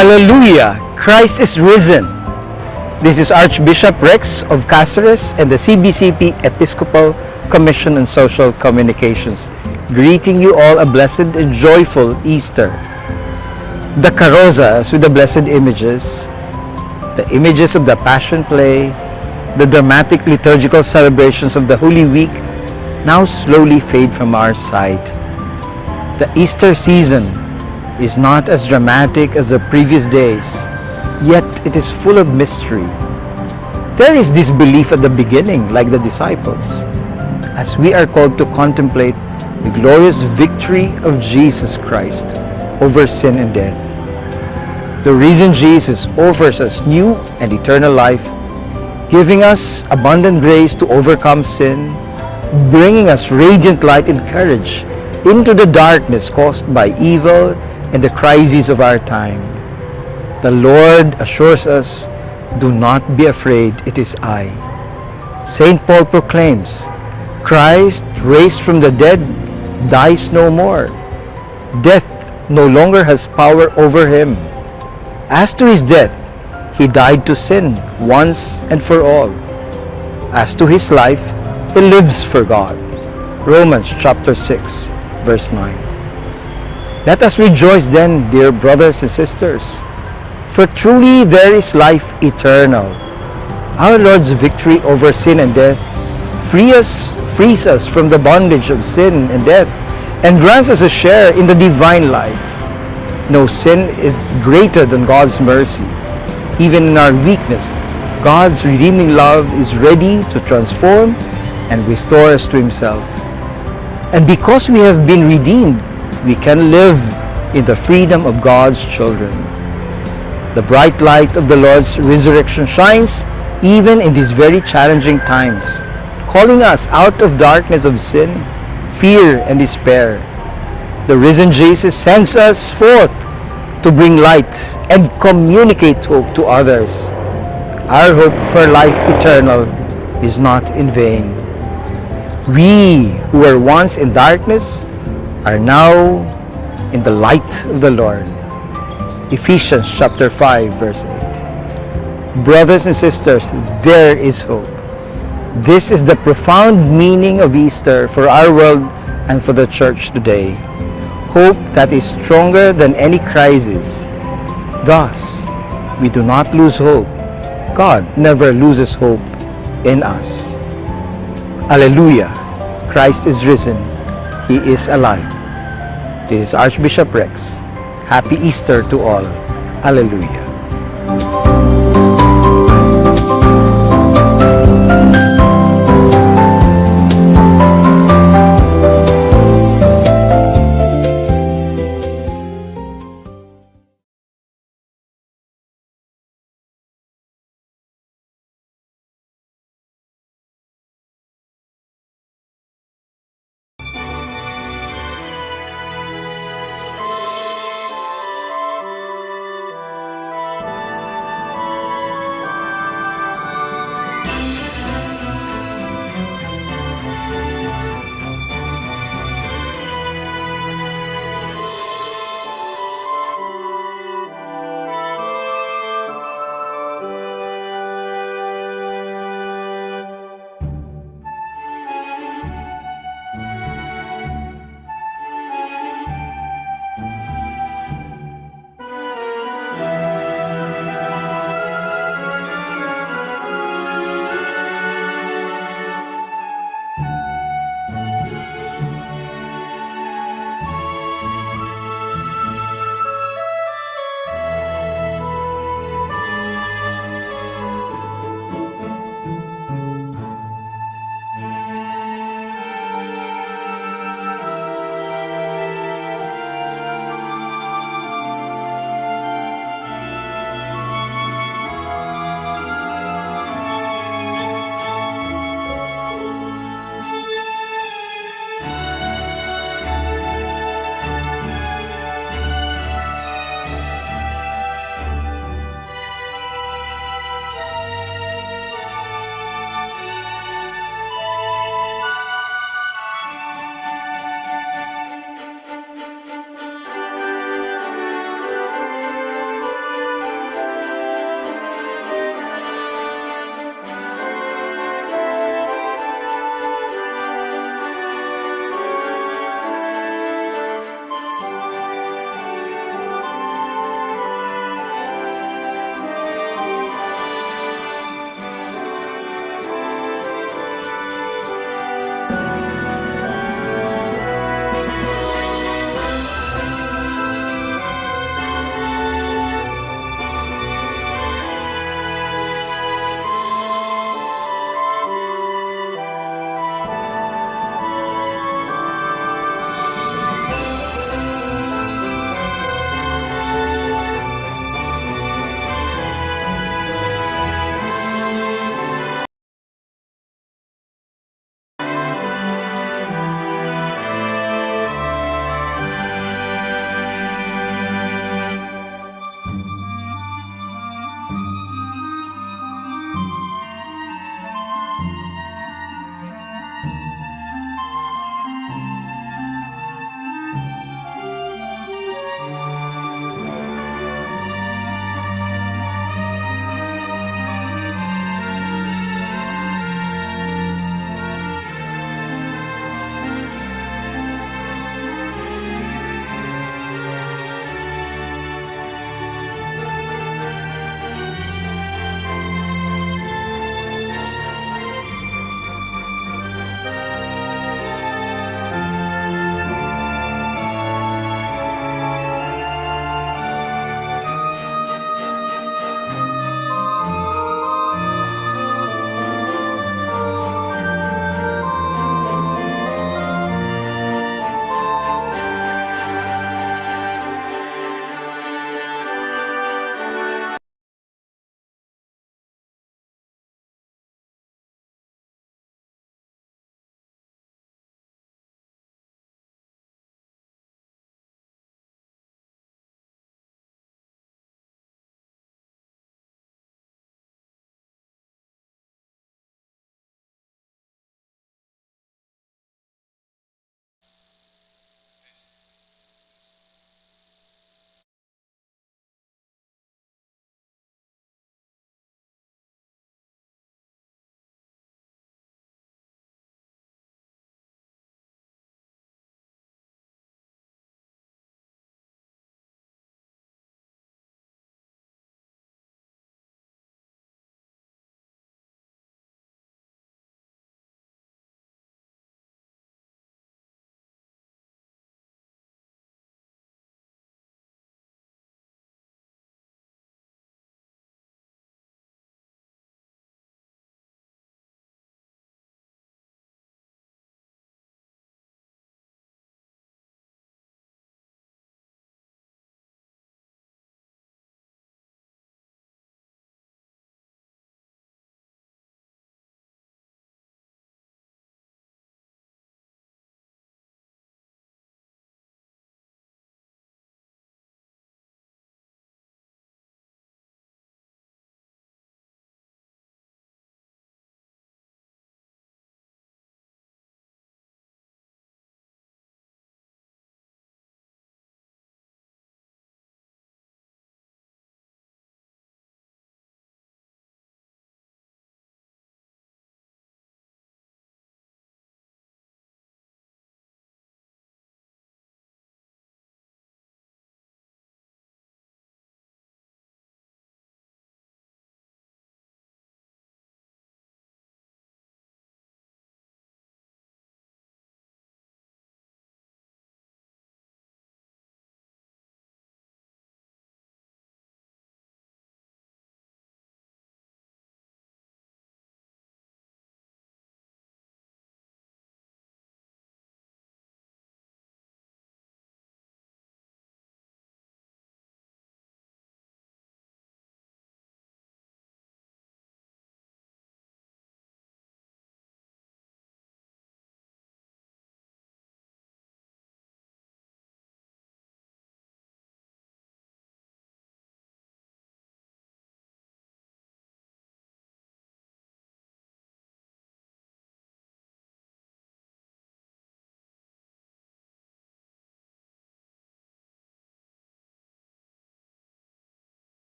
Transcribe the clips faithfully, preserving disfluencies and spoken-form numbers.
Hallelujah! Christ is risen! This is Archbishop Rex of Caceres and the C B C P Episcopal Commission on Social Communications, greeting you all a blessed and joyful Easter. The carrozas with the blessed images, the images of the Passion Play, the dramatic liturgical celebrations of the Holy Week now slowly fade from our sight. The Easter season is not as dramatic as the previous days, yet it is full of mystery. There is disbelief at the beginning, like the disciples, as we are called to contemplate the glorious victory of Jesus Christ over sin and death. The risen Jesus offers us new and eternal life, giving us abundant grace to overcome sin, bringing us radiant light and courage into the darkness caused by evil and the crises of our time. The Lord assures us, "Do not be afraid, it is I." Saint Paul proclaims, "Christ, raised from the dead, dies no more. Death no longer has power over him." As to his death, he died to sin once and for all. As to his life, he lives for God. Romans chapter six, verse nine. Let us rejoice then, dear brothers and sisters, for truly there is life eternal. Our Lord's victory over sin and death free us, frees us from the bondage of sin and death and grants us a share in the divine life. No sin is greater than God's mercy. Even in our weakness, God's redeeming love is ready to transform and restore us to Himself. And because we have been redeemed, we can live in the freedom of God's children. The bright light of the Lord's resurrection shines even in these very challenging times, calling us out of darkness of sin, fear, and despair. The risen Jesus sends us forth to bring light and communicate hope to others. Our hope for life eternal is not in vain. We who were once in darkness are now in the light of the Lord. Ephesians chapter five, verse eight. Brothers and sisters, there is hope. This is the profound meaning of Easter for our world and for the church today. Hope that is stronger than any crisis. Thus, we do not lose hope. God never loses hope in us. Alleluia! Christ is risen. He is alive. This is Archbishop Rex. Happy Easter to all. Alleluia.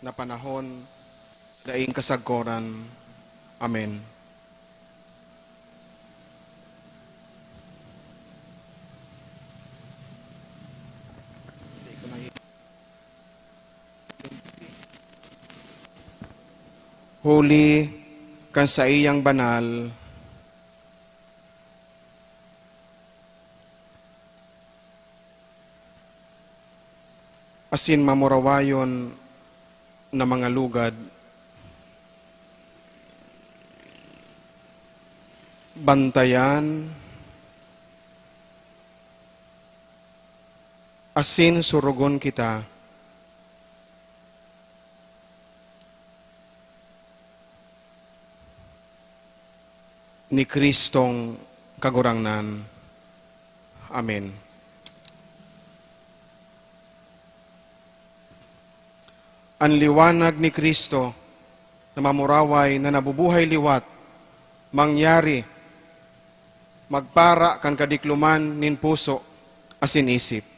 na panahon, daing kasagkoran. Amen. Huli kan saiyang banal asin mamurawayon na mga lugad, bantayan asin surugon kita ni Kristong Kagurangnan. Amen. An liwanag ni Cristo na mamuraway na nabubuhay liwat mangyari magpara kan kadikloman nin puso asin isip.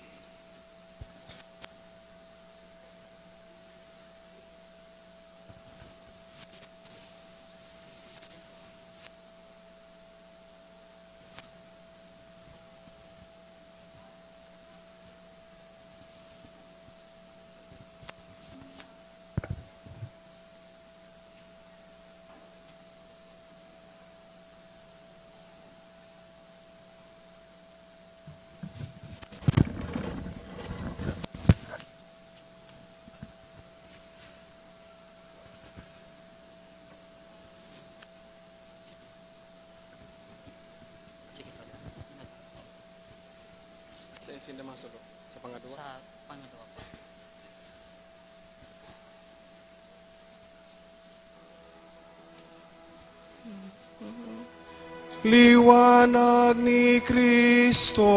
Sige pa. Sa insinda mga sugo? Sa pangadwa? Sa pangadwa pa. Liwanag ni Cristo.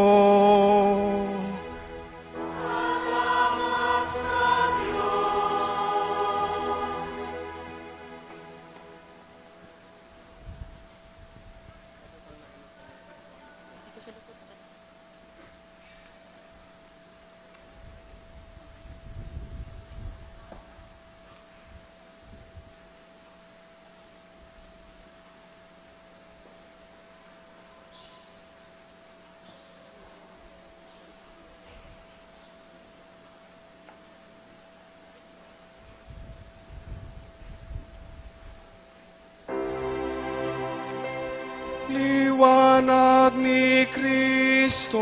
Liwanag ni Cristo.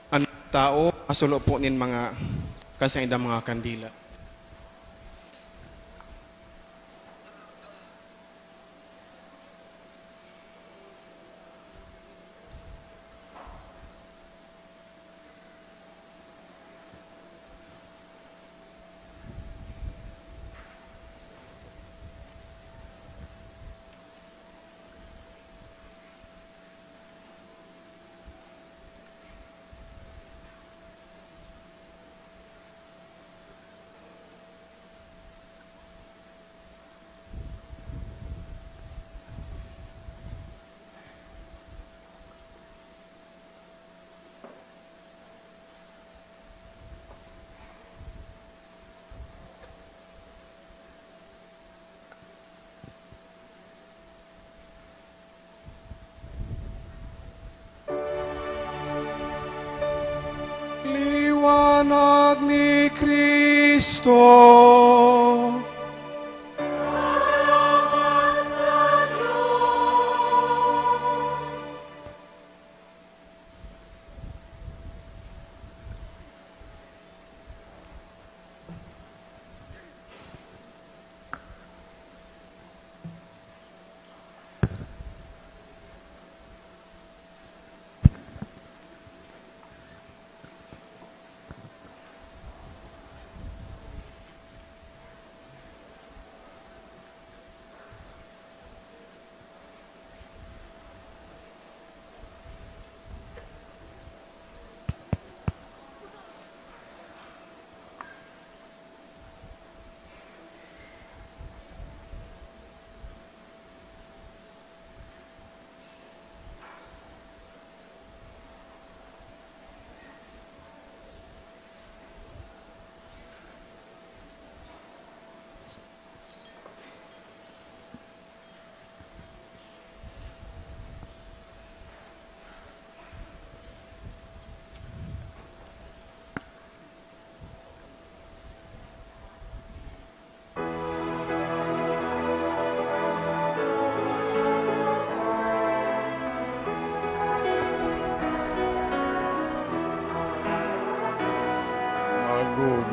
An tao, masulo po nin mga, kan saindang mga kandila. Liwanag ni Cristo.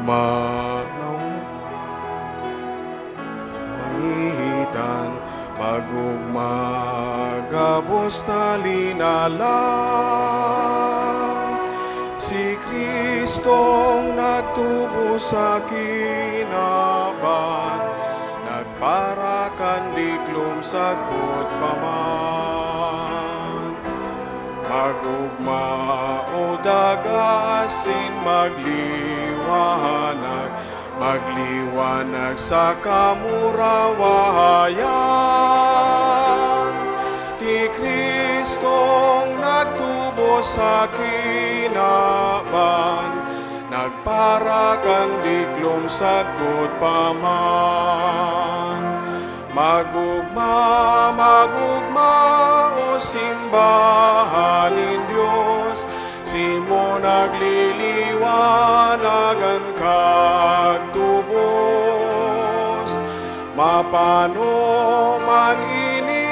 Manaw, mihitan, mag-ogma, gabos na linalang. Si Kristong nagtubos sa kinaban, nagpara kan diklom sagkod pa man. Mag-ogma o daga asin magliwanag, magliwanag sa kamurawayan. Ti Kristong nagtubos sa kinaban, nagpara kan diklom sagkod pa man. Mag-ogma, mag-ogma, o simbahan nin Dios, simo nagliliwanag an kagtubos. Mapano man ini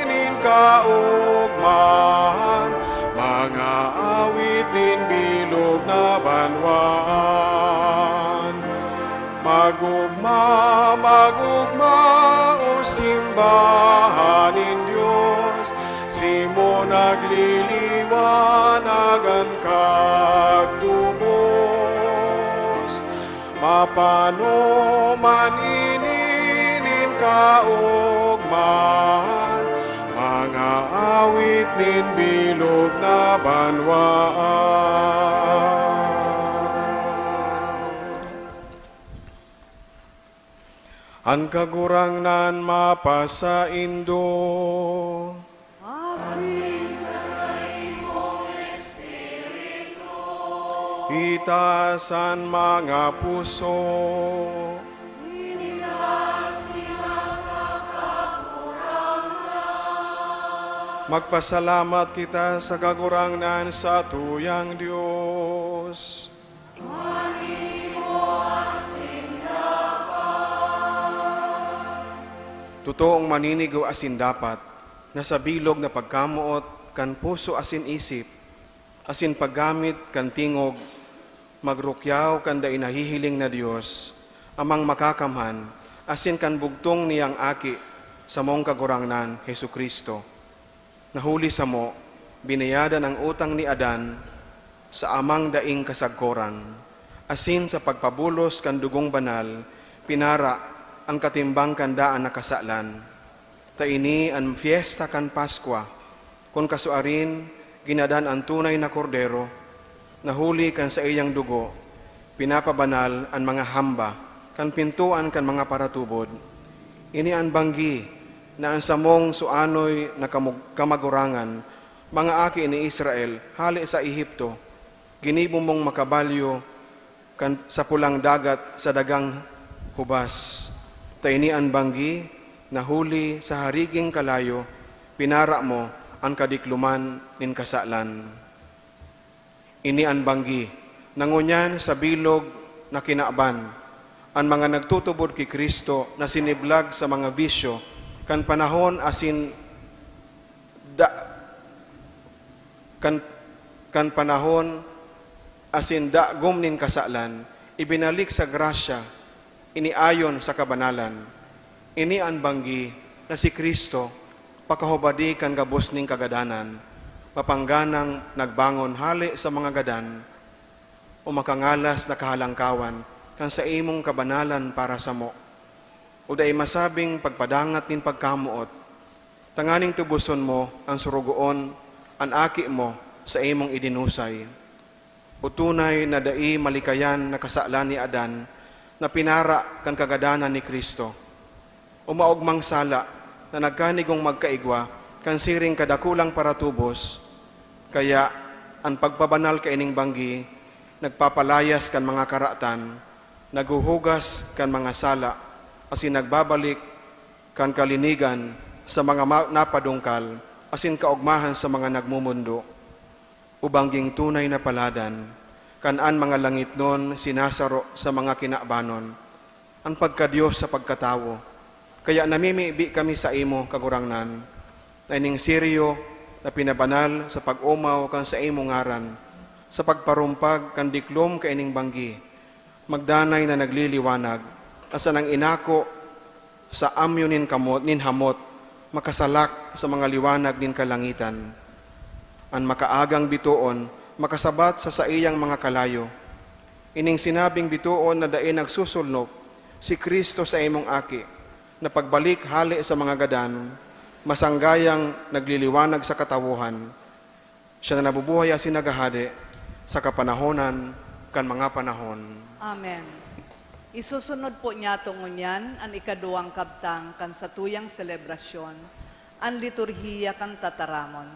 nin kaogmahan, mga awit nin bilog na banwaan. Mag-ogma, mag-ogma, o simbahan nin Dios, simo nagliliwanag an kagtubos. Mapano man ini nin kaogmahan, mga awit nin bilog na banwaan. An Kagurangnan mapasaindo. Asin sa saimong espiritu. Itaas an mga puso. Itaas kita sa Kagurangnan. Magpasalamat kita sa Kagurangnan, satuyang Dios. Totoong maninigo asin dapat na sa bilog na pagkamoot kan puso asin isip, asin paggamit kan tingog, magrukyaw kan dai nahihiling na Dios, Amang Makakamhan, asin kan bugtong niyang Aki, samong Kagurangnan, Jesu-Cristo. Na huli samo, binayadan an utang ni Adan sa amang daing kasagkoran, asin sa pagpabulos kan dugong banal, pinara an katimbang kan daan na kasalan. Ta ini an Fiesta kan Paskwa, kun kasuarin, ginadan an tunay na Kordero, na huli kan saiyang dugo, pinapabanal an mga hamba kan pintoan kan mga paratubod. Ini an banggi na an samong suanoy na kamug-, kamagurangan, mga aki ni Israel, hale sa Egipto, ginibo mong makabalyo kan, sa Pulang Dagat sa dagang hubas. Ta ini an banggi na huli sa hariging kalayo, pinara mo an kadikloman nin kasalan. Ini an banggi na ngunyan sa bilog na kinaban, an mga nagtutubod ki Cristo na siniblag sa mga bisyo kan panahon asin da-, kan, kan panahon asin dagom nin kasalan, ibinalik sa grasya, ini ayon sa kabanalan. Ini an banggi na si Cristo, pakahubadi kan gabos ning kagadanan, mapangganang nagbangon hale sa mga gadan, o makangalas na kahalangkawan kan saimong kabanalan para samo, o dai masabing pagpadangat nin pagkamoot, tanganing tuboson mo an sorogoon, an Aki mo, saimong idinusay. O tunay na dai malikayan na kasalan ni Adan na pinara kan kagadanan ni Cristo, o maogmang sala na nagkanigong magkaigwa kan siring kadakulang paratubos, kaya an pagpabanal kaining banggi nagpapalayas kan mga karatan, naghuhugas kan mga sala, asin nagbabalik kan kalinigan sa mga ma-, napadungkal, asin kaogmahan sa mga nagmomondo. O bangging tunay na paladan, kan an mga langitnon sinasaro sa mga kinabanon, an pagka-Dios sa pagkatawo. Kaya namimibi kami saimo, Kagurangnan, na ining seryo na pinabanal sa pag-omaw kan saimong ngaran, sa pagparumpag kan diklom kaining banggi, Magdanay na nagliliwanag, asin an inako sa amyo nin kamot, nin hamot, makasalak sa mga liwanag nin kalangitan. An makaagang bitoon makasabat sa saiyang mga kalayo. Ining sinabing bitoon na dai nagsusulnop, si Cristo sa imong Aki, na pagbalik hale sa mga gadan, masanggayang nagliliwanag sa katawohan. Siya na nabubuhay asin naghahade sa kapanahonan kan mga panahon. Amen. Isusunod po niyato ngunyan an ikaduwang kabtang kan satuyang selebrasyon, an liturhiya kan tataramon.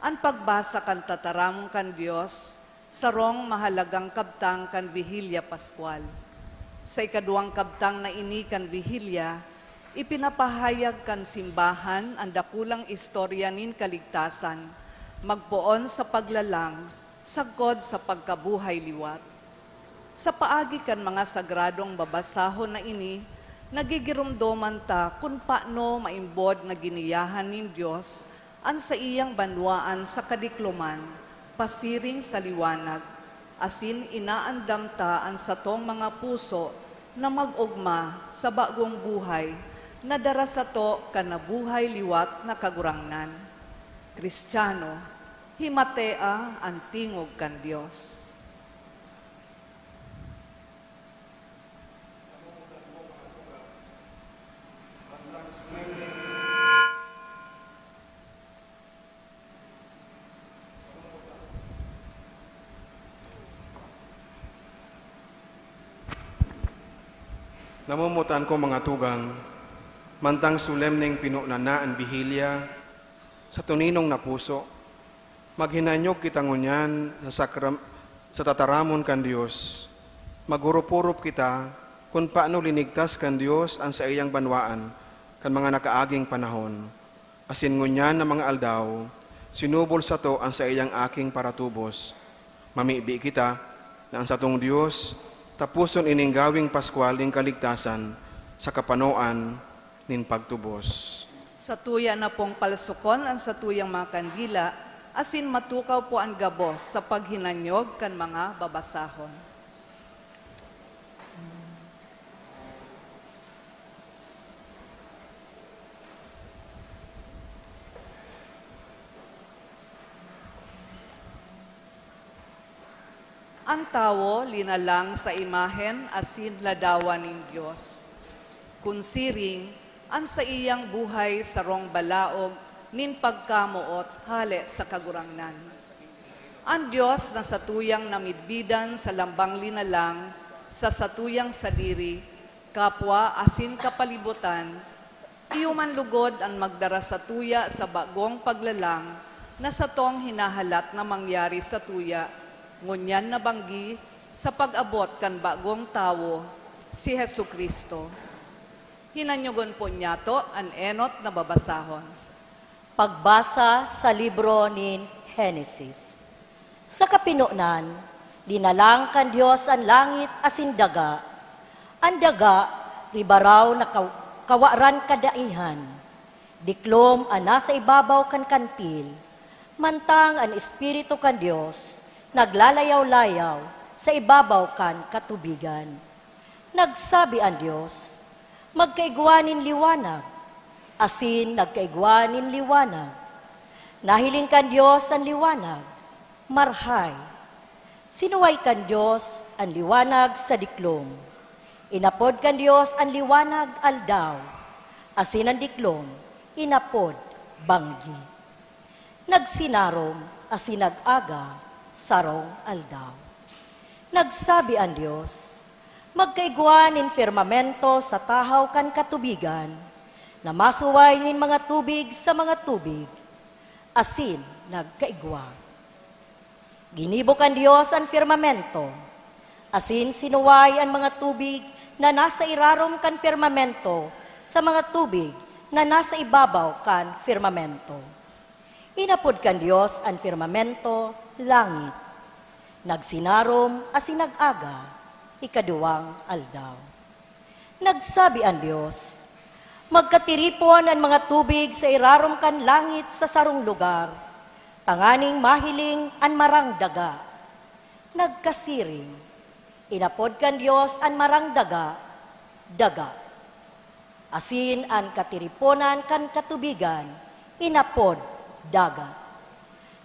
An pagbasa kan tataramon kan Dios, sarong mahalagang kabtang kan Bihilya Paskwal. Sa ikaduwang kabtang na ini kan Bihilya, ipinapahayag kan simbahan an dakulang istorya nin kaligtasan, magpoon sa paglalang, sagkod sa pagkabuhay liwat. Sa paagi kan mga sagradong babasahon na ini, nagigiromdoman ta kun paano maimbod na giniyahan nin Dios an saiyang banwaan sa kadikloman, pasiring sa liwanag, asin inaandam ta an satong mga puso na mag-ogma sa bagong buhay na dara sato kan nabuhay liwat na Kagurangnan. Kristiyano, himatea an tingog kan Dios. Namomotan ko, mga tugang, mantang solemneng pinunan na an Bihilya, sa toninong na puso, maghinanyog kita ngunyan sa sakram-, sa tataramon kan Dios. Magurop-urop kita kun paano linigtas kan Dios an saiyang banwaan kan mga nakaaging panahon. Asin ngunyan na mga aldaw, sinubol sato an saiyang Aking paratubos. Mamibi kita na an satong Dios taposon ining gaweng Paskwal nin kaligtasan sa kapanoan nin pagtubos. Satuya na pong palsukon an satuyang mga kandila, asin matukaw po an gabos sa paghinanyog kan mga babasahon. An tawo linalang sa imahen asin ladawan nin Dios. Kun siring, an saiyang buhay sarong balaog nin pagkamoot hale sa Kagurangnan. An Dios na satuyang namidbidan sa lambang linalang sa satuyang sadiri, kapwa asin kapalibutan, iyo man lugod an magdara satuya sa bagong paglalang na satong hinahalat na mangyari satuya, ngunyan na banggi, sa pag-abot kan bagong tawo, si Jesu-Cristo. Hinanyogon po niyato an enot na babasahon. Pagbasa sa libro nin Henesis. Sa kapinonan, linalang kan Dios an langit asin daga. An daga, ribaraw na kaw-, kawaran kadaihan. Diklom an nasa ibabaw kan kantil, mantang an Espiritu kan Dios naglalayaw-layaw sa ibabaw kan katubigan. Nagsabi an Dios, "Magkaigwa nin liwanag," asin nagkaigwa nin liwanag. Nahiling kan Dios an liwanag, marhay. Sinuway kan Dios an liwanag sa diklom. Inapod kan Dios an liwanag aldaw, asin an diklom inapod banggi. Nagsinarom asin nag-aga sarong aldaw. Nagsabi an Dios, "Magkaigwa nin firmamento sa tahaw kan katubigan, na masuway nin mga tubig sa mga tubig," asin nagkaigwa. Ginibo kan Dios an firmamento, asin sinuway an mga tubig na nasa irarom kan firmamento sa mga tubig na nasa ibabaw kan firmamento. Inapod kan Dios an firmamento langit. Nagsinarom asin nag-aga, ikaduwang aldaw. Nagsabi an Dios, "Magkatiripon an mga tubig sa irarom kan langit sa sarong lugar, tanganing mahiling an marang daga." Nagkasiring, Inapod kan Dios an marang daga, daga. Asin an katiriponan kan katubigan, inapod dagat.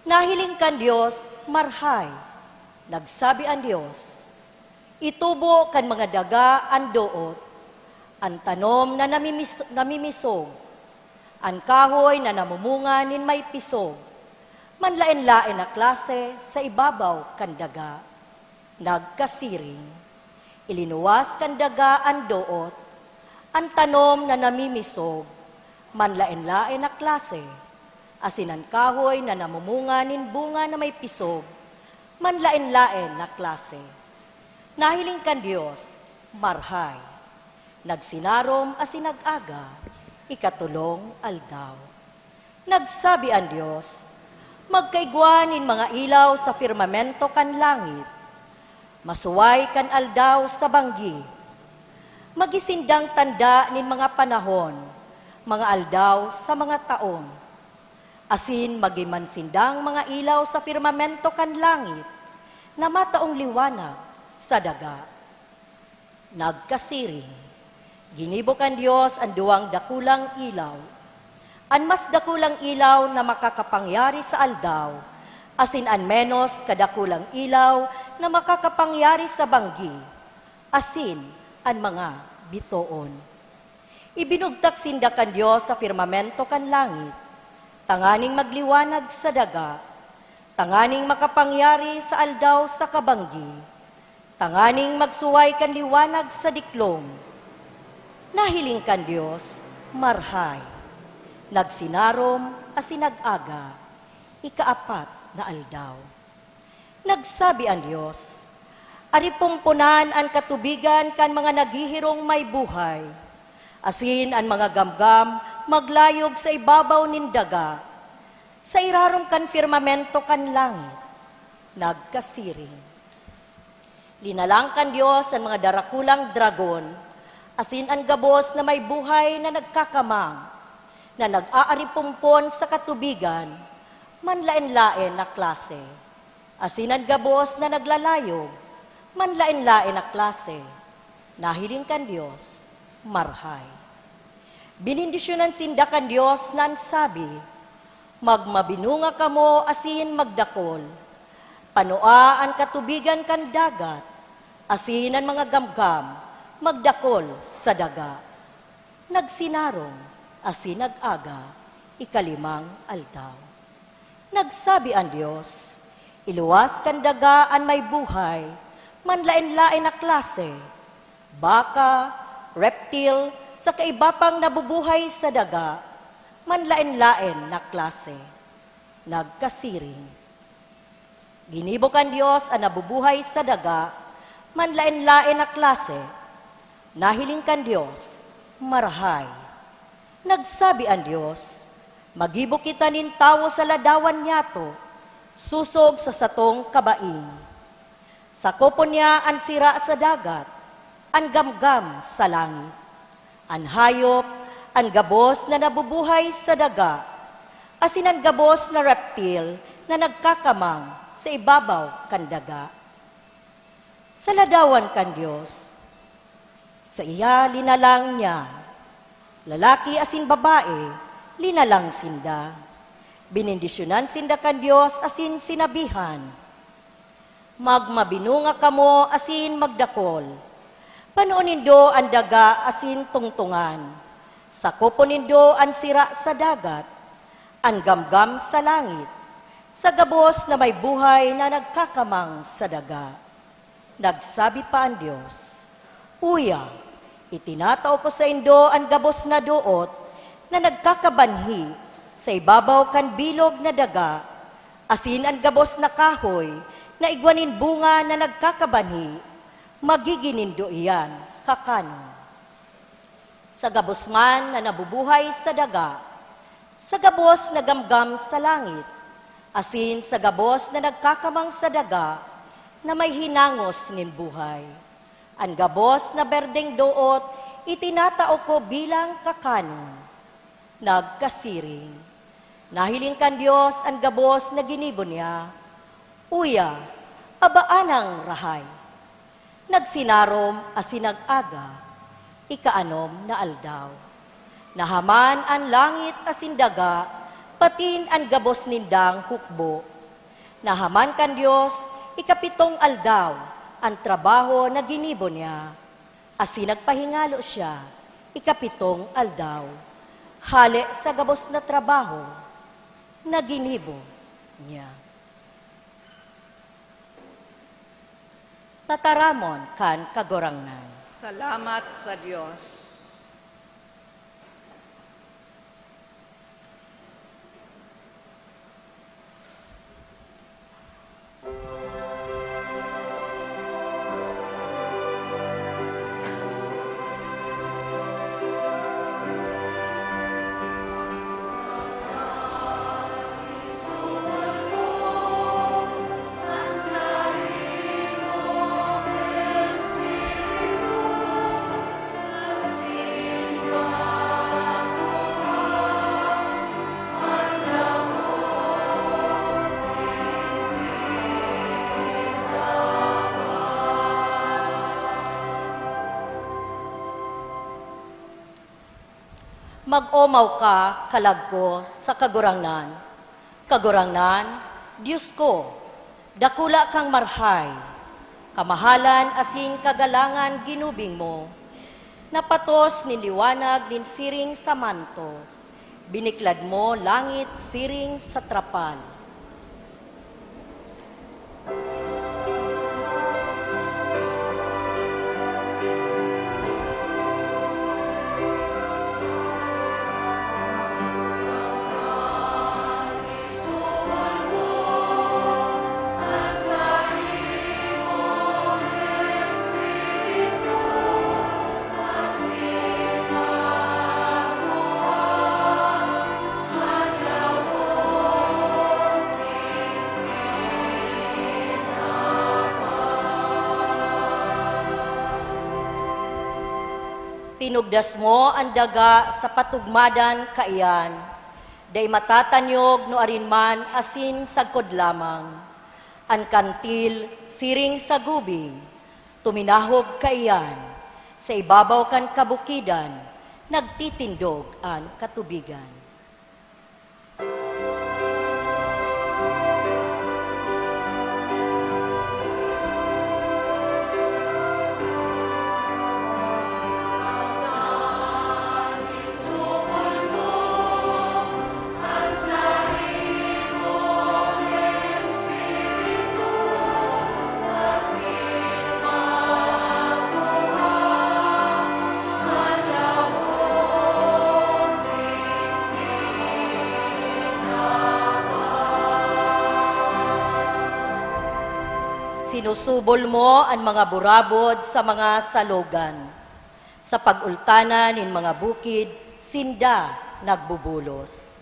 Nahiling kan Dios, marhay. Nagsabi an Dios, "Itubo kan mga daga an doot, an tanom na namimis-, namimisog, an kahoy na namumunga nin may pisog, manlaen-laen na klase sa ibabaw kan daga." Nagkasiring. Ilinuwas kan daga an doot, an tanom na namimisog, manlaen-laen na klase, asin an kahoy na namumunga nin bunga na may pisog, manlaen-laen na klase. Nahiling kan Dios, marhay. Nagsinarom asin nag-aga, ikatolong aldaw. Nagsabi an Dios, "Magkaigwa nin mga ilaw sa firmamento kan langit, masuway kan aldaw sa banggi. Magin sindang tanda nin mga panahon, mga aldaw sa mga taon, asin magin man sindang mga ilaw sa firmamento kan langit na mataong liwanag sa daga." Nagkasiring. Ginibo kan Dios an duwang dakulang ilaw, an mas dakulang ilaw na makakapangyari sa aldaw, asin an menos kadakulang ilaw na makakapangyari sa banggi, asin an mga bitoon. Ibinugtak sinda kan Dios sa firmamento kan langit, tanganing magliwanag sa daga, tanganing makapangyari sa aldaw saka banggi, tanganing magsuway kan liwanag sa diklom. Nahiling kan Dios, marhay. Nagsinarom asin nag-aga, ikaapat na aldaw. Nagsabi an Dios, "Aripomponan an katubigan kan mga naghihirong may buhay, asin an mga gamgam maglayog sa ibabaw nin daga, sa irarom kan firmamento kan langit." Nagkasiring. Linalang kan Dios an mga darakulang dragon, asin an gabos na may buhay na nagkakamang, na nag-aaripompon sa katubigan, manlaen-laen na klase, asin an gabos na naglalayog, manlaen-laen na klase. Nahiling kan Dios, marhay. Benendisyonan sinda kan Dios na nagsabi, "Magmabinunga kamo asin magdakol. Panua an katubigan kan dagat, asin an mga gamgam magdakol sa daga." Nagsinarom asin nag-aga, ikalimang aldaw. Nagsabi an Dios, "Iluwas kan daga an may buhay, manlaen-laen na klase, baka, reptil, saka iba pang nabubuhay sa daga, manlaen-laen na klase." Nagkasiring. Ginibo kan Dios an nabubuhay sa daga, manlaen-laen na klase. Nahiling kan Dios, marahay. Nagsabi an Dios, "Maggibo kita nin tawo sa ladawan niyato, sosog sa satong kabaing. Sakopon niya an sira sa dagat, an gamgam sa langit, an hayop, an gabos na nabubuhay sa daga, asin an gabos na reptil na nagkakamang sa ibabaw kan daga." Sa ladawan kan Dios, saiya linalang niya. Lalaki asin babae, linalang sinda. Benendisyonan sinda kan Dios asin sinabihan, "Magmabinunga kamo asin magdakol. Panoon nindo an daga asin tungtongan. Sakopon nindo an sira sa dagat, an gamgam sa langit, sa gabos na may buhay na nagkakamang sa daga." Nagsabi pa an Dios, "Uya, itinatao ko saindo an gabos na doot na nagkakabanhi sa ibabaw kan bilog na daga, asin an gabos na kahoy na igwa nin bunga na nagkakabanhi, magigin nindo iyan kakanon. Sa gabos man na nabubuhay sa daga, sa gabos na gamgam sa langit, asin sa gabos na nagkakamang sa daga na may hinangos nin buhay, an gabos na berdeng doot itinatao ko bilang kakanon." Nagkasiring. Nahiling kan Dios an gabos na ginibo niya. Uya, abaanang rahay. Nagsinarom asin nag-aga, ikaanom na aldaw. Nahaman an langit asin daga, patin an gabos nindang hukbo. Nahaman kan Dios, ikapitong aldaw, an trabaho na ginibo niya, asin nagpahingalo siya, ikapitong aldaw, hale sa gabos na trabaho na ginibo niya. Tataramon kan Kagurangnan. Salamat sa Dios. Mag-omaw ka, kalag ko, sa Kagurangnan. Kagurangnan, Dios ko, dakula kang marhay, kamahalan asin kagalangan ginubing mo. Napatos nin liwanag nin siring sa manto, biniklad mo langit siring sa trapal. Tinugdas mo an daga sa patugmadan kaiyan, dai matatanyog nuarin man asin sagkod lamang. An kantil siring sa gubing, tuminahog kaiyan, sa ibabaw kan kabukidan, nagtitindog an katubigan. Sinusubol mo an mga burabod sa mga salogan. Sa pag-ultanan nin mga bukid, sinda nagbubulos.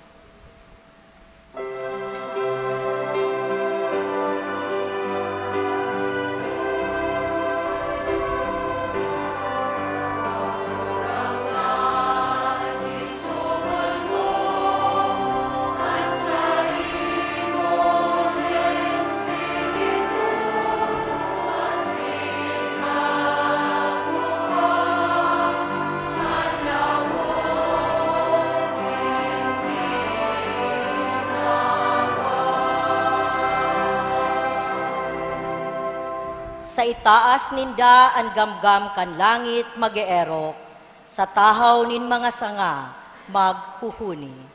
Sa itaas ninda an gamgam kan langit mag-eerok, sa tahaw nin mga sanga maghuhuni.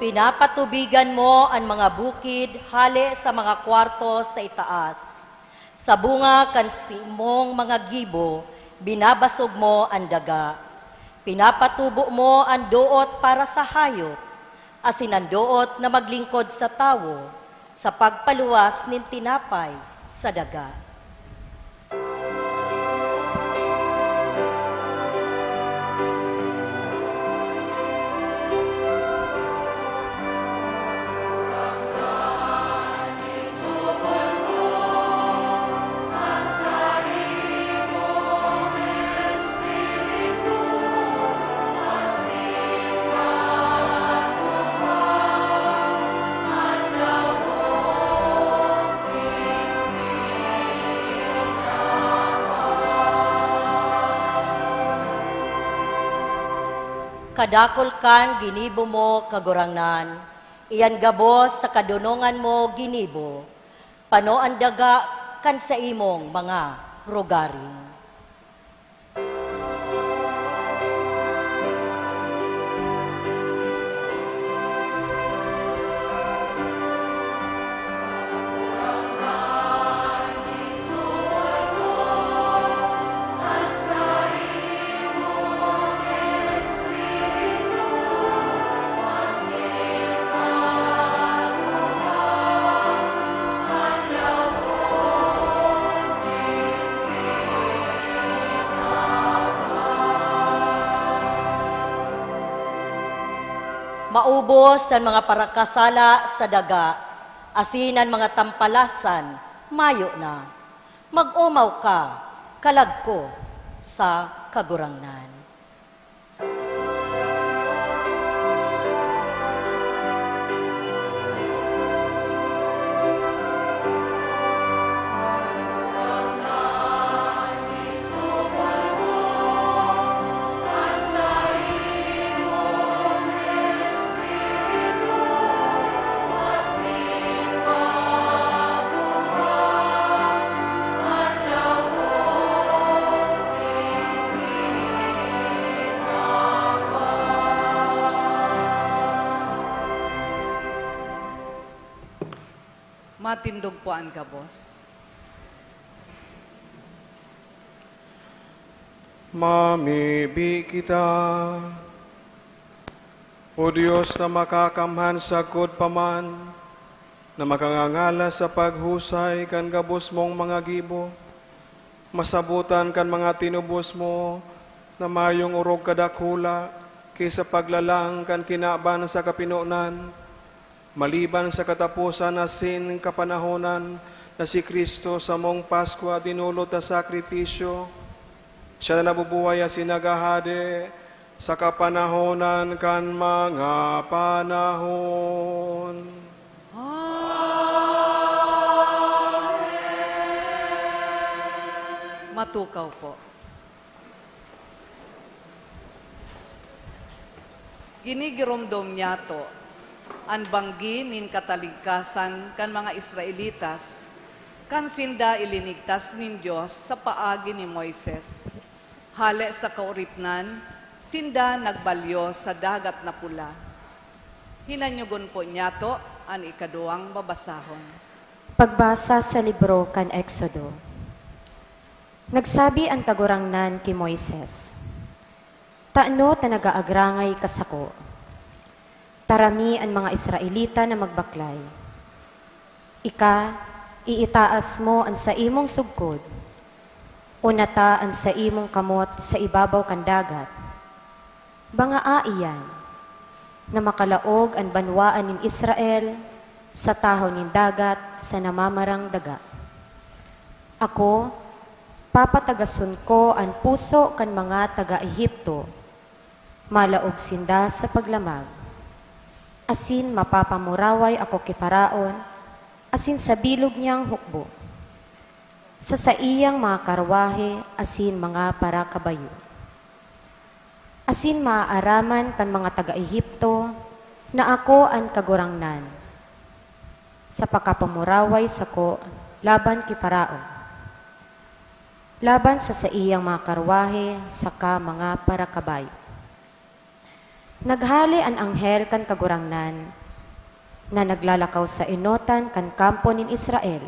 Pinapatubigan mo an mga bukid hale sa mga kwarto sa itaas. Sa bunga kan saimong mga gibo, binabasog mo an daga. Pinapatubo mo an doot para sa hayop. Asin an doot na maglingkod sa tawo sa pagpaluwas nin tinapay sa daga. Kadakul kan ginibo mo, Kagurangnan, iyan gabos sa kadonongan mo ginibo. Pano an daga kan saimong mga rogaring. Maubos an mga parakasala sa daga, asin an mga tampalasan mayo na. Mag-omaw ka, kalag ko, sa Kagurangnan. Matindog po an gabos. Mamibi kita. O Dios na makakamhan sagkod pa man, na makangangalas sa paghusay kan gabos mong mga gibo, masabotan kan mga tinubos mo na mayong orog kadakula ki sa paglalang kan kinaban sa kapinonan, maliban sa kataposan asin kapanahonan na si Cristo, samong Paskwa dinolot na sakrifisyo. Siya na nabubuhay asin naghahade sa kapanahonan kan mga panahon. Amen. Matukaw po. Ginigiromdom niyato an banggi nin kataligkasan kan mga Israelitas kan sinda ilinigtas nin Dios sa paagi ni Moises. Hale sa kaoripnan, sinda nagbalyo sa Dagat na Pula. Hinanyogon po niyato an ikaduwang babasahon. Pagbasa sa libro kan Exodo. Nagsabi an Kagurangnan ki Moises, "Tano ta nag-aagrangay ka sako? Tarami an mga Israelita na magbaklay. Ika, iitaas mo an saimong sugkod, unata an saimong kamot sa ibabaw kan dagat. Bangaa iyan, na makalaog an banwaan nin Israel sa tahaw nin dagat sa namamarang daga. Ako, papatagason ko an puso kan mga taga Egipto, malaog sinda sa paglamag, asin mapapamuraway ako ki Faraon asin sa bilog niyang hukbo, sa saiyang mga karwahe asin mga parakabayo. Asin maaaraman kan mga taga Egipto na ako an Kagurangnan, sa pakapamuraway sako laban ki Faraon, laban sa saiyang mga karwahe saka mga parakabayo." Naghale an anghel kan Kagurangnan na naglalakaw sa enotan kan kampo nin Israel,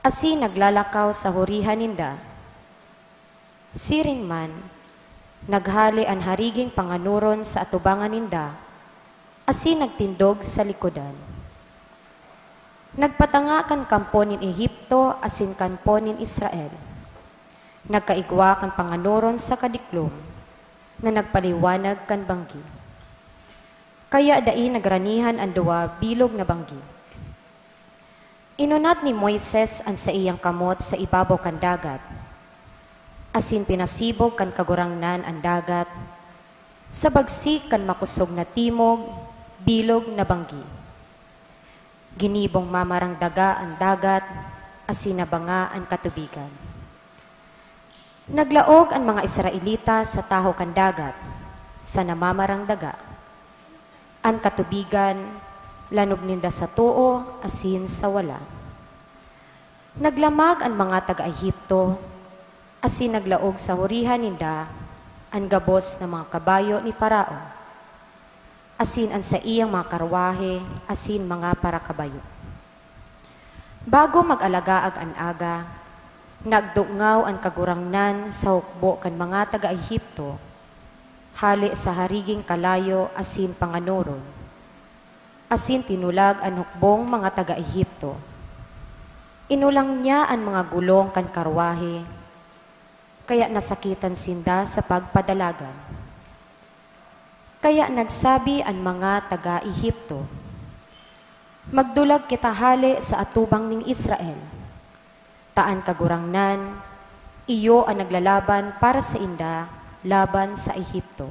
asin naglalakaw sa hurihan ninda. Siring man, naghale an hariging panganoron sa atubangan ninda, asin nagtindog sa likodan. Nagpatanga kan kampo nin Egipto asin kampo nin Israel. Nagkaigwa kan panganoron sa kadiklom na nagpaliwanag kan banggi. Kaya dai nagranihan an duwa bilog na banggi. Inunat ni Moises an saiyang kamot sa ibabaw kan dagat, asin pinasibog kan Kagurangnan an dagat, sa bagsik kan makosog na timog, bilog na banggi. Ginibong mamarang daga an dagat, asin nabanga an katubigan. Naglaog an mga Israelita sa tahaw kan dagat, sa namamarang daga. An katubigan, lanob ninda sa too asin sa wala. Naglamag an mga taga-Egipto, asin naglaog sa hurihan ninda an gabos na mga kabayo ni Faraon, asin an saiyang mga karwahe asin mga parakabayo. Bago mag-alagaag an aga, nagdungaw an Kagurangnan sa hukbo kan mga taga-Egipto, hale sa hariging kalayo asin panganoron, asin tinulag an hukbong mga taga-Egipto. Inulang niya an mga gulong kan karwahe, kaya nasakitan sinda sa pagpadalagan. Kaya nagsabi an mga taga-Egipto, "Magdulag kita hale sa atubang nin Israel, ta an Kagurangnan, iyo an naglalaban para sainda laban sa Egipto."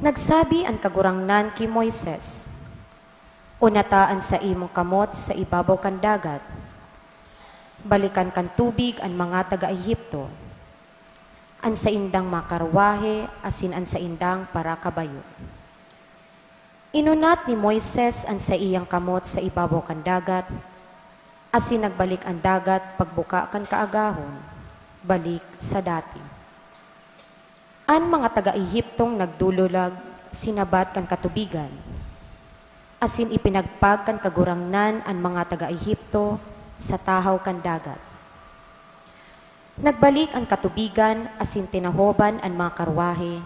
Nagsabi an Kagurangnan ki Moises, "Unata an saimong kamot sa ibabaw kan dagat. Balikan kan tubig an mga taga-Egipto, an saindang mga karwahe asin an saindang parakabayo." Inunat ni Moises an saiyang kamot sa ibabaw kan dagat, asin nagbalik an dagat pagbuka kan kaagahon, balik sa dati. An mga taga-Egiptong nagdululag sinabat kan katubigan, asin ipinagpag kan Kagurangnan an mga taga-Egipto sa tahaw kan dagat. Nagbalik an katubigan asin tinahoban an mga karwahe,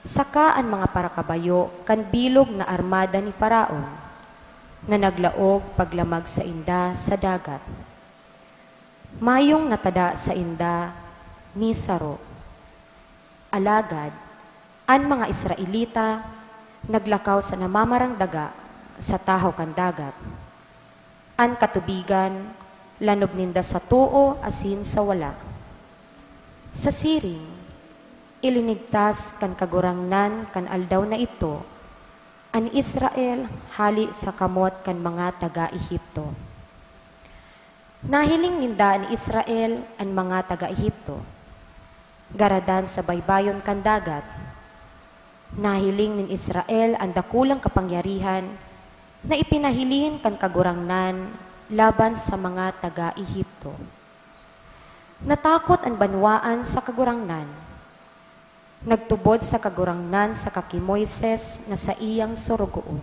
saka an mga parakabayo kan bilog na armada ni Faraon, na naglaog paglamag sainda sa dagat. Mayong natada sainda ni saro. Alagad, an mga Israelita naglakaw sa namamarang daga sa tahaw kan dagat. An katubigan, lanob ninda sa too asin sa wala. Sa siring, ilinigtas kan Kagurangnan kan aldaw na idto an Israel hale sa kamot kan mga taga-Egipto. Nahiling ninda an Israel an mga taga-Egipto. Garadan sa baybayon kan dagat, nahiling nin Israel an dakulang kapangyarihan na ipinahiling kan Kagurangnan laban sa mga taga-Egipto. Natakot an banwaan sa Kagurangnan. Nagtubod sa Kagurangnan saka ki Moises na saiyang sorogoon.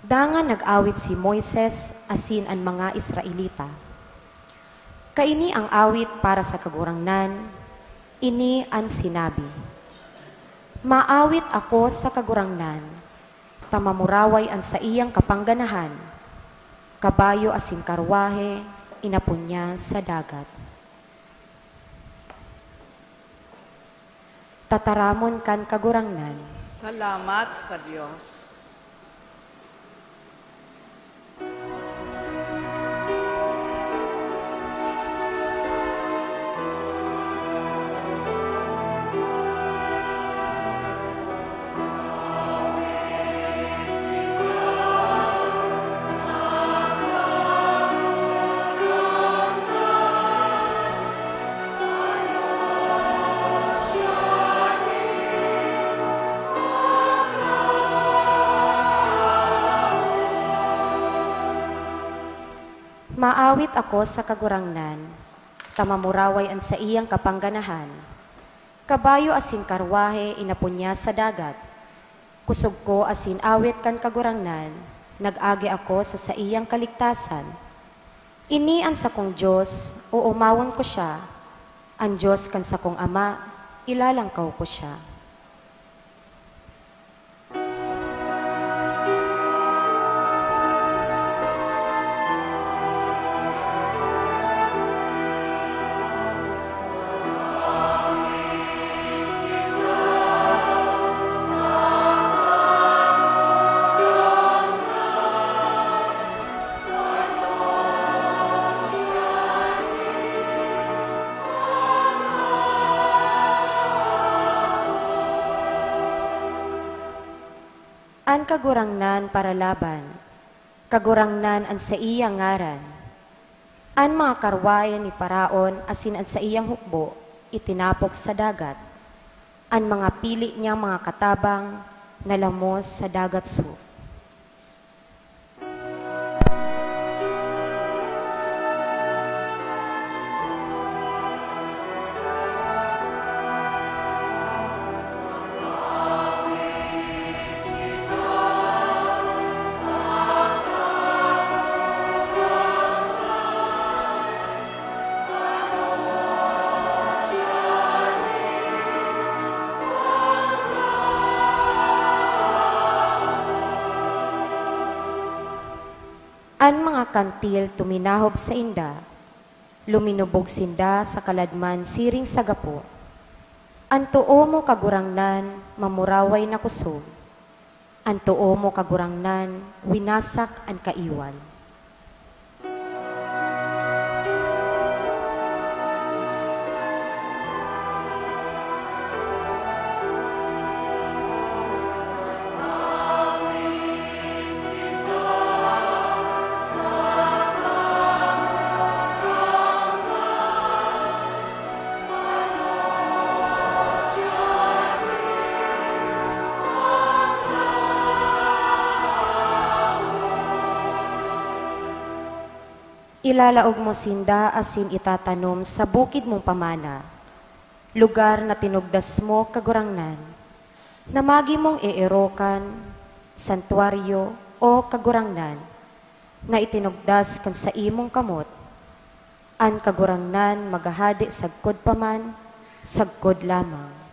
Dangan nag-awit si Moises asin an mga Israelita. Kaini an awit para sa Kagurangnan, ini an sinabi, "Maawit ako sa Kagurangnan, ta mamuraway an saiyang kapangganahan, kabayo asin karwahe inapon niya sa dagat." Tataramon kan Kagurangnan. Salamat sa Dios. Maawit ako sa Kagurangnan, ta mamuraway an saiyang kapangganahan. Kabayo asin karwahe inapon niya sa dagat. Kusog ko asin awit kan Kagurangnan, nag-agi ako sa saiyang kaligtasan. Ini an sakong Dios, oomawon ko siya. An Dios kan sakong ama, ilalangkaw ko siya. An Kagurangnan paralaban, Kagurangnan an saiyang ngaran. An mga karwahe ni Faraon asin an saiyang hukbo itinapok sa dagat. An mga pili niyang mga katabang nalamos sa Dagat Suf. An mga kantil tuminahob sainda, luminubog sinda sa kaladman siring sa gapo. An too mo, Kagurangnan, mamuraway na kosog. An too mo, Kagurangnan, winasak an kaiwal. Ilalaog mo sinda asin itatanom sa bukid mong pamana, lugar na tinugdas mo, Kagurangnan, na magin mong eerokan, santuaryo, o Kagurangnan, na itinugdas kan saimong kamot. An Kagurangnan maghahade sagkod pa man, sagkod lamang.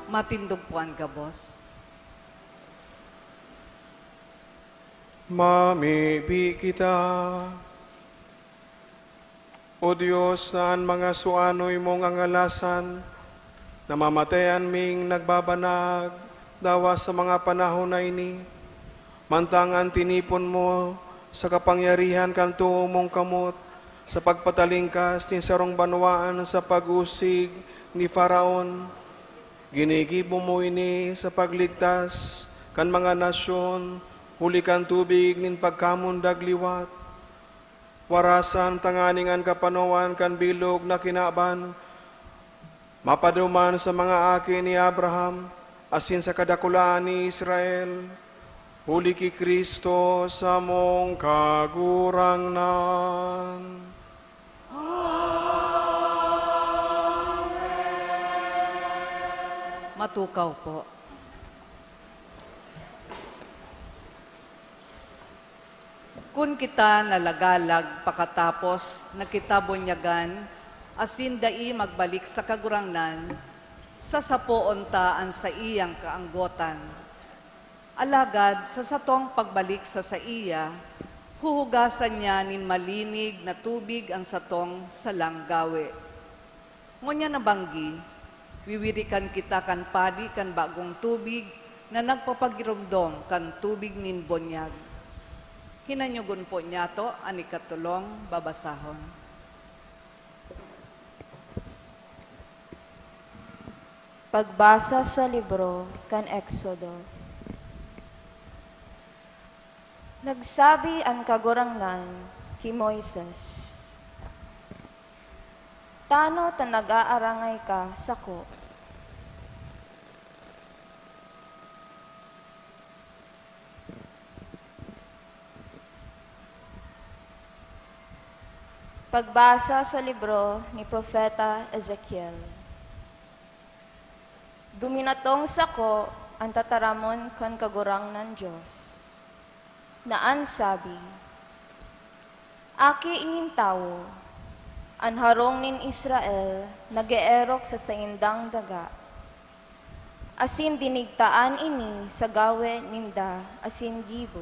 Matindog po an gabos. Mamibi kita. O Dios, na an mga suanoy mong angalasan, namamatayan ming nagbabanag, dawa sa mga panahon na ini, mantang an tinipon mo sa kapangyarihan kan too mong kamot sa pagpatalingkas nin sarong banwaan sa pag-usig ni Faraon, ginigibo mo ini sa pagligtas kan mga nasyon huli kan tubig nin pagkamundag liwat. Warasan tanganing an kapanoan kan bilog na kinaban mapaduman sa mga aki ni Abraham asin sa kadakulaan ni Israel, huli ki Cristo samong Kagurangnan. Amen. Matukaw po. Kun kita nalagalag pakatapos na kita bunyagan asin dai magbalik sa Kagurangnan, sasapoon ta an saiyang kaanggotan. Alagad sa satong pagbalik sa saiya, huhugasan niya nin malinig na tubig an satong salang gawe. Ngunyan na banggi, wiwirikan kita kan padi kan bagong tubig na nagpapagiromdom kan tubig nin bunyag. Hinanyogon po niyato an ikatolong babasahon. Pagbasa sa libro kan Exodo. Nagsabi an Kagurangnan ki Moises, "Tano ta nag-aarangay ka sako? Pagbasa sa libro ni Propeta Ezekiel. Duminatong sako an tataramon kan Kagurangnan Dios, na an sabi, 'Aki nin tawo, an harong nin Israel nag-eerok sa saindang daga. Asin dinigtaan ini sa gawe ninda asin gibo.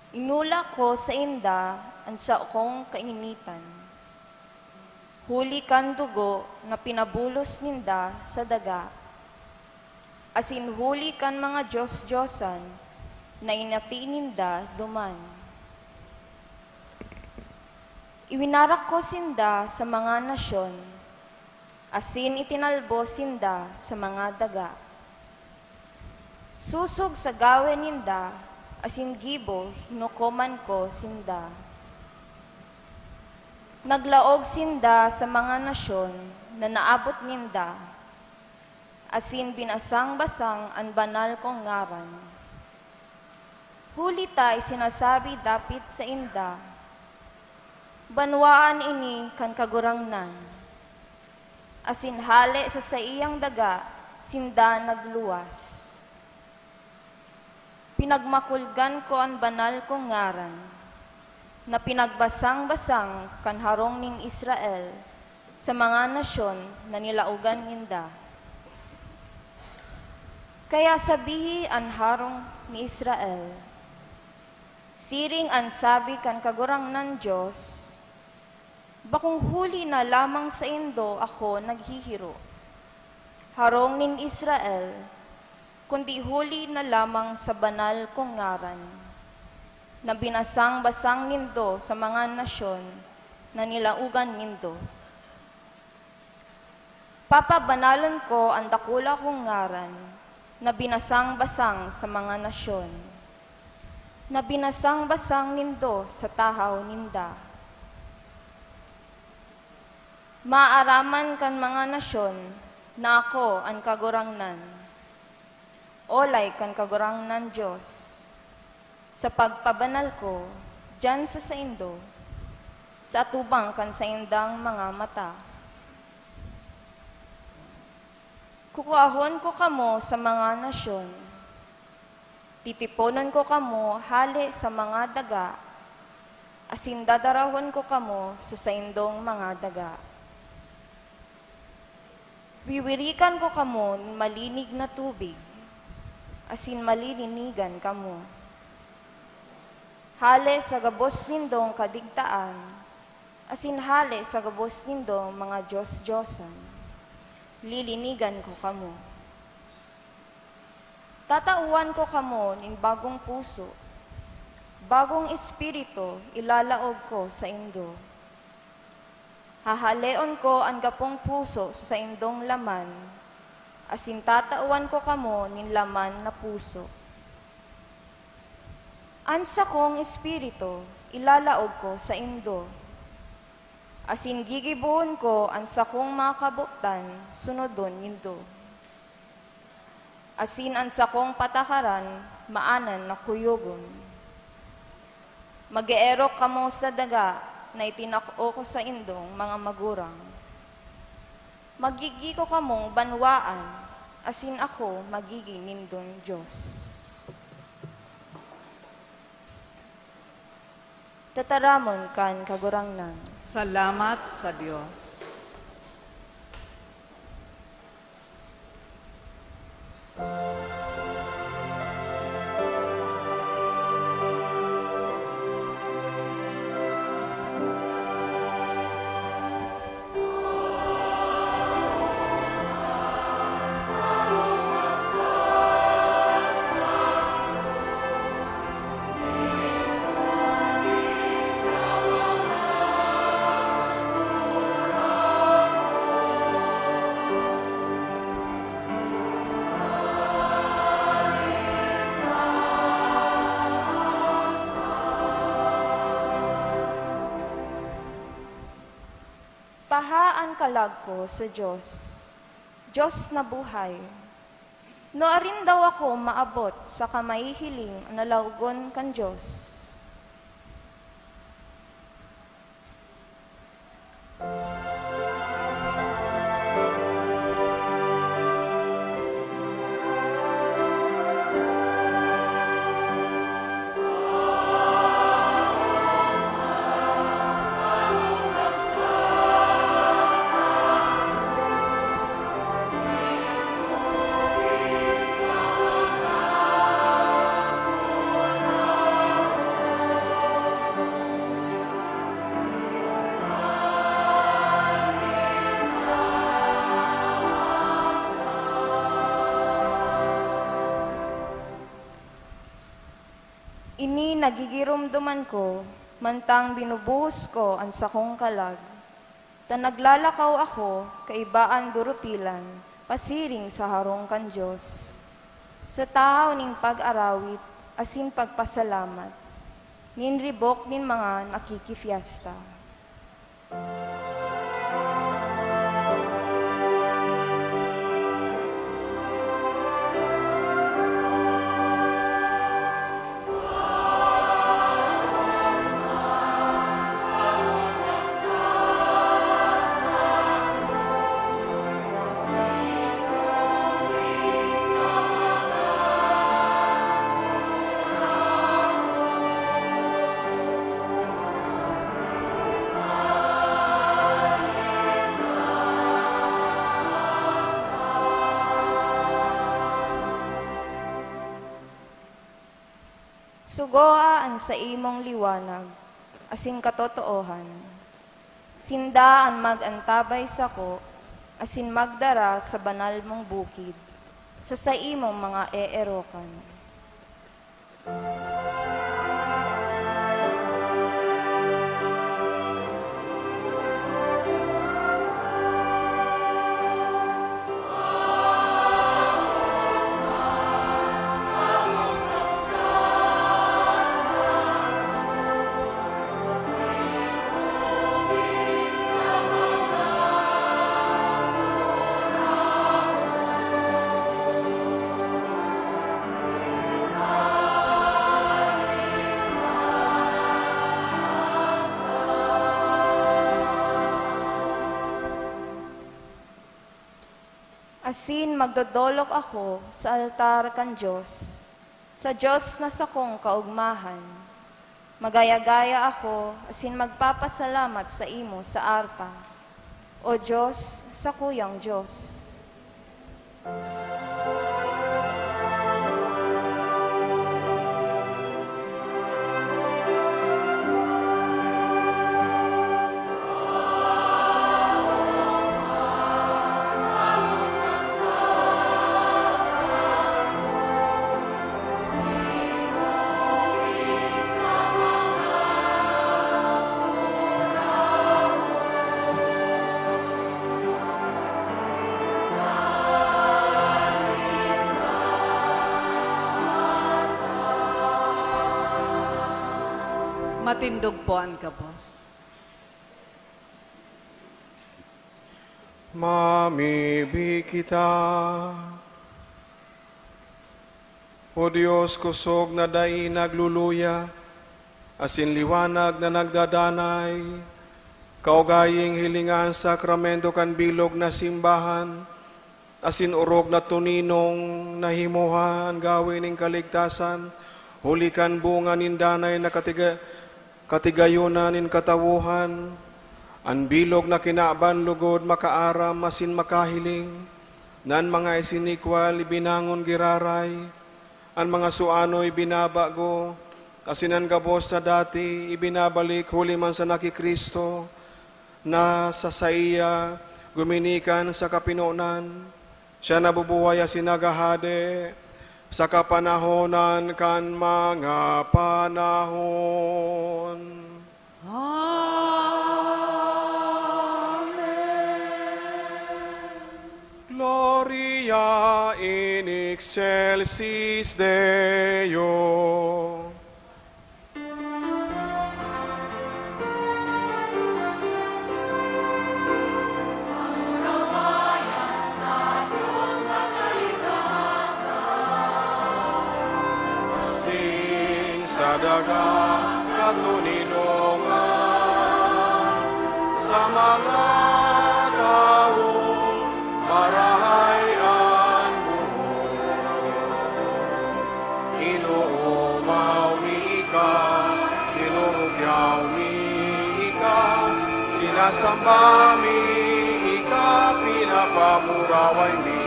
Inulak ko sainda an sakong kainitan, huli kan dugo na pinabulos ninda sa daga, asin huli kan mga dios-diosan na inati ninda duman. Iwinarak ko sinda sa mga nasyon, asin itinalbo sinda sa mga daga. Sosog sa gawe ninda asin gibo hinukoman ko sinda. Naglaog sinda sa mga nasyon na naabot ninda, asin binasang-basang an banal kong ngaran. Huli ta isinasabi dapit sainda, "Banwaan ini kan Kagurangnan," asin hale sa saiyang daga sinda nagluwas. Pinagmakulgan ko an banal kong ngaran, na pinagbasang-basang kan harong nin Israel sa mga nasyon na nilaogan ninda. Kaya sabihi an harong ni Israel, "Siring an sabi kan Kagurangnan Dios, bakong huli na lamang saindo ako naghihiro, harong nin Israel, kundi huli na lamang sa banal kong ngaran, na binasang-basang nindo sa mga nasyon na nilaogan nindo." Papabanalon ko an dakula kong ngaran na binasang-basang sa mga nasyon, na binasang-basang nindo sa tahaw ninda. Maaraman kan mga nasyon na ako an Kagurangnan, olay kan Kagurangnan Dios, sa pagpabanal ko diyan sa saindo, sa atubang kan saindang mga mata. Kukuahon ko kamo sa mga nasyon, titiponon ko kamo hale sa mga daga, asin dadarahon ko kamo sa saindong mga daga. Wiwirikan ko kamo nin malinig na tubig, asin malilinigan kamo. Hale sa gabos nindong kadigtaan, asin hale sa gabos nindong mga dios-diosan, lilinigan ko kamo. Tatawan ko kamo nin bagong puso, bagong espiritu ilalaog ko saindo. Hahaleon ko an gapong puso sa saindong laman, asin tatawan ko kamo nin laman na puso. An sakong espiritu ilalaog ko saindo, asin gigibohon ko an sakong mga kabotan sunodon nindo, asin an sakong patakaran maanan na kuyogon. Mag-eerok kamo sa daga na itinako ko saindong mga magurang. Magigiko kamong banwaan, asin ako magigin nindong Dios. Tataramon kan Kagurangnan. Salamat sa Dios. Paha an kalag ko sa Dios, Dios na buhay. Nuarin daw ako maabot saka mahihiling an lalaogon kan Dios? Ini nagigiromdoman ko, mantang binubuhos ko an sakong kalag, ta naglalakaw ako kaiba an durupilan pasiring sa harong kan Dios, sa tahaw nin pag-arawit asin pagpasalamat, nin ribok nin mga nakikifyesta. Sugoa an saimong liwanag asin katotoohan. Sinda an mag-antabay sako asin magdara sa banal mong bukid, sa saimong mga eerokan. Asin magdodolok ako sa altar kan Dios, sa Dios na sakong kaogmahan. Magaya-gaya ako asin magpapasalamat saimo sa arpa, O Dios, sakuyang Dios. Matindog po an gabos. Mamibi kita. O Dios, kosog na dai nagluluya, asin liwanag na nagdadanay, kaugaying hilinga an sakramento kan bilog na simbahan, asin orog na toninong na himoha an gawe nin kaligtasan, huli kan bunga nin danay na katiga-, katigayonan nin katawohan, an bilog na kinaban logod makaaram asin makahiling, na an mga isinikwal ibinangon giraray, an mga suanoy binabago, asin an gabos na dati ibinabalik huli man sana ki Cristo, na sa saiya guminikan sa kapinonan. Siya nabubuhay asin naghahade sa kapanahonan kan mga panahon. Amen. Gloria in excelsis Deo. Asin sa daga katoninongan sa mga tawong marahay an buhok. Inoomaw mi ika, inurugyaw mi ika, sinasamba mi ika, pinapamuraway mi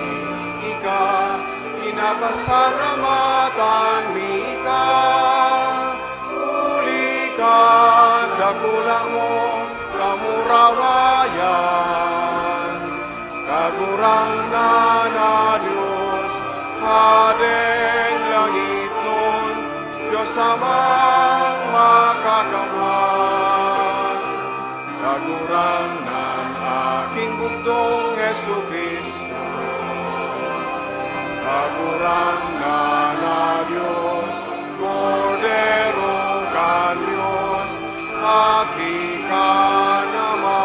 ika, pinapasalamatan mi ika. Huli kan dakula mong kamurawayan, Kagurangnan na Dios, Hadeng langitnon, Samang makakamhan, Kagurangnan, aking bugdong Jesu-Cristo, Kagurangnan na Dios, Kordero kan Dios, Aki kan Ama.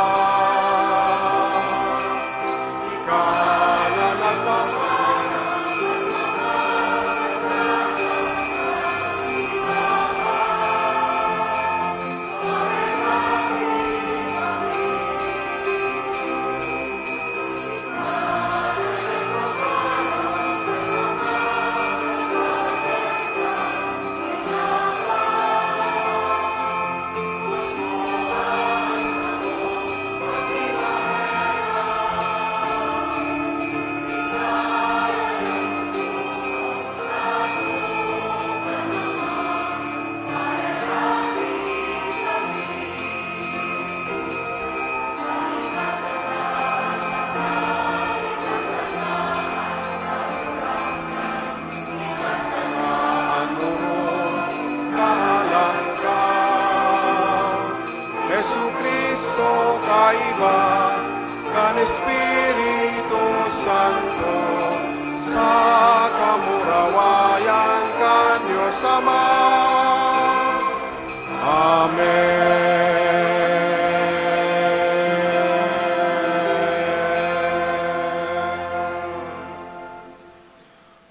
Nahalang ka, Jesu-Cristo, kaiba kan Espiritu Santo, sa kamurawayan kan Dios Ama. Amen.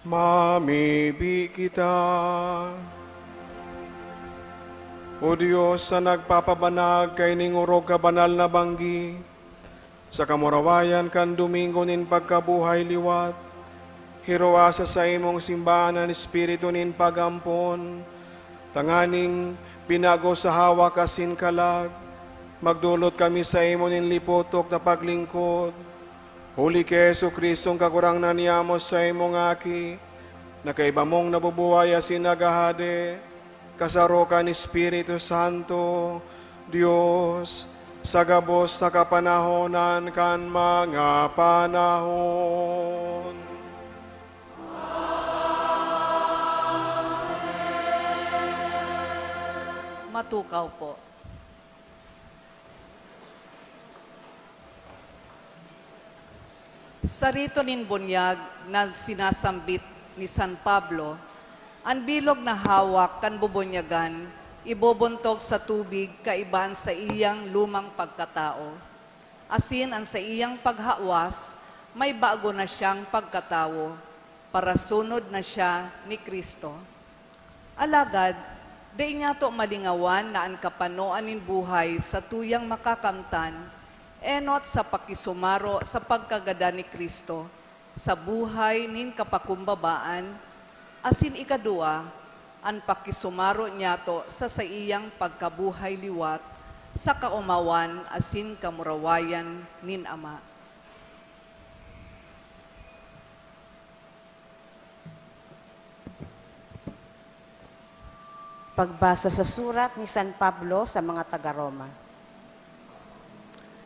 Mamibi kita. O Dios, na nagpapabanag kaining orog ka banal na banggi, sa kamurawayan kan Domingo nin pagkabuhay liwat, hirua sa saimong simbahan an espiritu nin pag-ampon, tanganing, pinago sa hawak asin kalag, magdolot kami saimo nin lipotok na paglingkod. Huli ki Jesu-Cristong Kagurangnan, niamo saimong Aki, na kaiba mong nabubuhay asin naghahade, kasaro kan Espiritu Santo, Dios, sa gabos na kapanahonan kan mga panahon. Matukaw po. Sa rito nin bunyag na sinasambit ni San Pablo, an bilog na hawak kan bubunyagan ibobontog sa tubig kaiba an saiyang lumang pagkatao, asin an saiyang paghawas may bago na siyang pagkatawo, parasunod na siya ni Cristo. Alagad, dai niyato malingawan na an kapanoan nin buhay satuyang makakamtan, enot sa pakisumaro sa pagkagadan ni Cristo, sa buhay nin kapakumbabaan, asin ikaduwa, an pakisumaro niyato sa saiyang pagkabuhay liwat sa kaomawan asin kamurawayan nin Ama. Pagbasa sa surat ni San Pablo sa mga taga-Roma.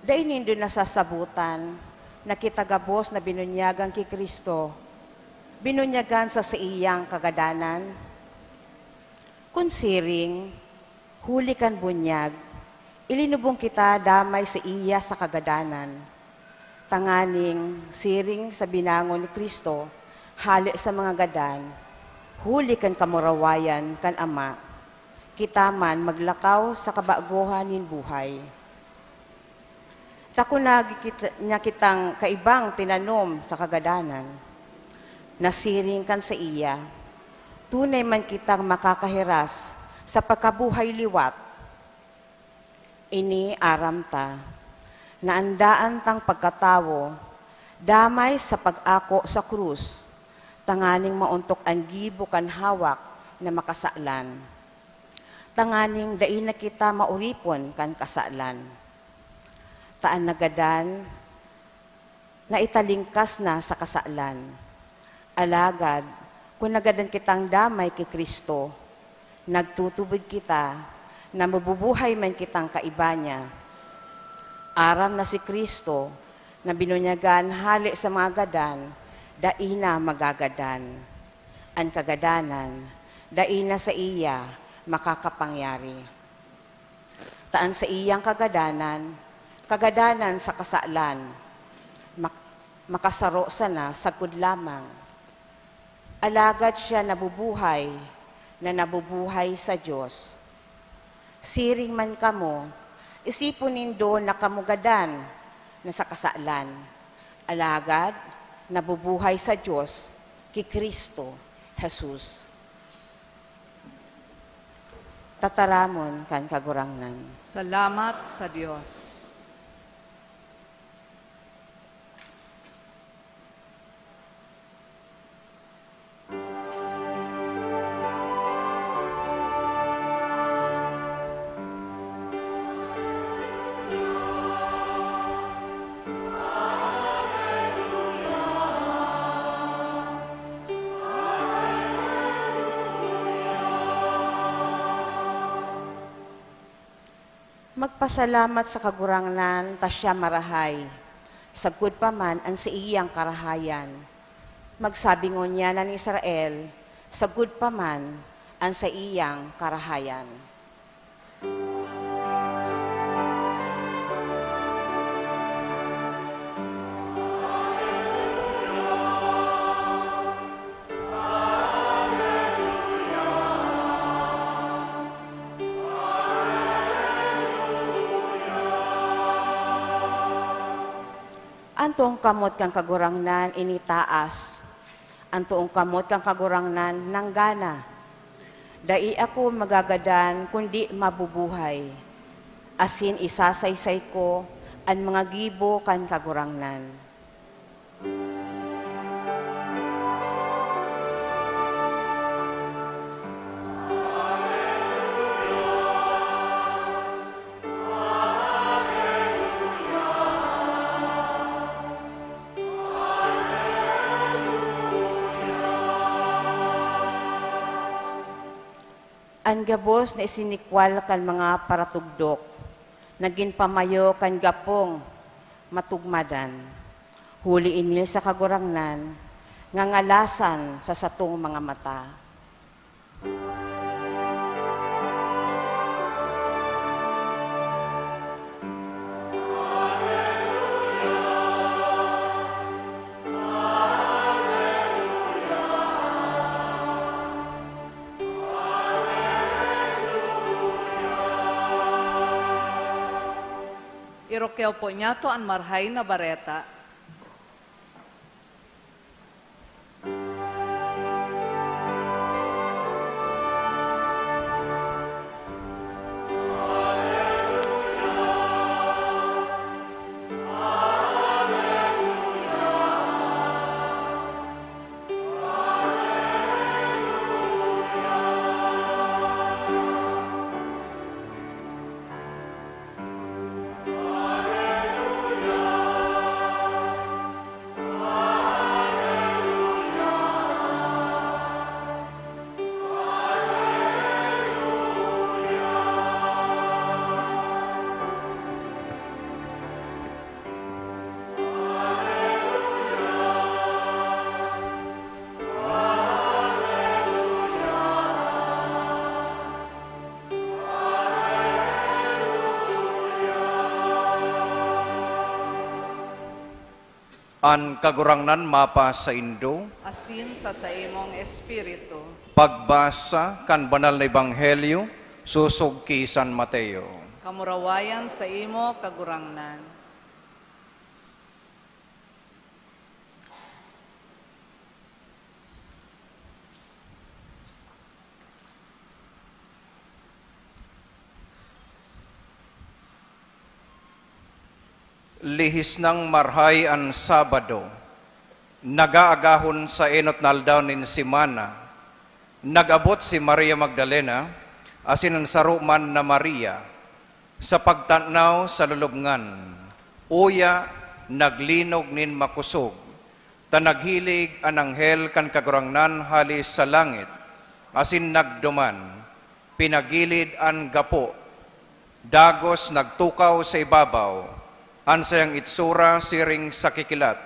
Dai nindo nasasabotan na kita gabos na binunyagan ki Cristo, binunyagan sa saiyang kagadanan? Kun siring, huli kan bunyag, ilinubong kita damay saiya sa kagadanan, tanganing siring sa binangon ni Cristo hale sa mga gadan, huli kan kamurawayan kan Ama, kita man maglakaw sa kabagohan nin buhay. Ta kun nagi kita, niya kitang kaibang tinanom sa kagadanan, na siring kan saiya, tunay man kitang makakahiras sa pagkabuhay liwat. Ini aram ta, na an daan tang pagkatawo, damay sa pag-ako sa krus, tanganing maontok an gibo kan hawak na makasalan, tanganing dai na kita maoripon kan kasalan. Ta an nagadan, naitalingkas na sa kasalan. Alagad, kun nagadan kitang damay ki Cristo, nagtutubod kita na mabubuhay man kitang kaiba niya. Aram na si Cristo na binunyagan hale sa mga gadan, dai na magagadan. An kagadanan, Dai na saiya makakapangyari. Ta an saiyang kagadanan, kagadanan sa kasalan, mak-, makasaro sana sagkod lamang. Alagad siya nabubuhay na nabubuhay sa Dios. Siring man kamo, isipon nindo na kamo gadan na sa kasalan, alagad nabubuhay sa Dios ki Cristo Jesus. Tataramon kan Kagurangnan. Salamat sa Dios. Magpasalamat sa Kagurangnan ta siya marahay, sagkod pa man an saiyang karahayan. Magsabi ngunyan an Israel, sagkod pa man an saiyang karahayan. An toong kamot kan Kagurangnan ini taas, an toong kamot kan Kagurangnan nanggana. Dai ako magagadan, kundi mabubuhay, asin isasaysay ko an mga gibo kan Kagurangnan. An gabos na isinikwal kan mga paratugdok, nagin pamayo kan gapong matugmadan, huli ini sa Kagurangnan, ngangalasan sa satong mga mata. Irukyaw po niyato an Marahay na Bareta. An Kagurangnan mapasaindo. Asin sa saimong espiritu. Pagbasa kan Banal na Ebanghelyo sosog ki San Mateo. Kamurawayan saimo, Kagurangnan. Lihis nang marahay an Sabado, nag-aagahon sa enot na aldaw nin semana, nag-abot si Maria Magdalena asin an saro man na Maria, sa pagtanaw sa lulubngan, uya naglinog nin makosog, ta naghilig an anghel kan Kagurangnan hale sa langit, asin nagduman, pinagilid an gapo, dagos nagtukaw sa ibabaw, an saiyang itsura siring sa kikilat,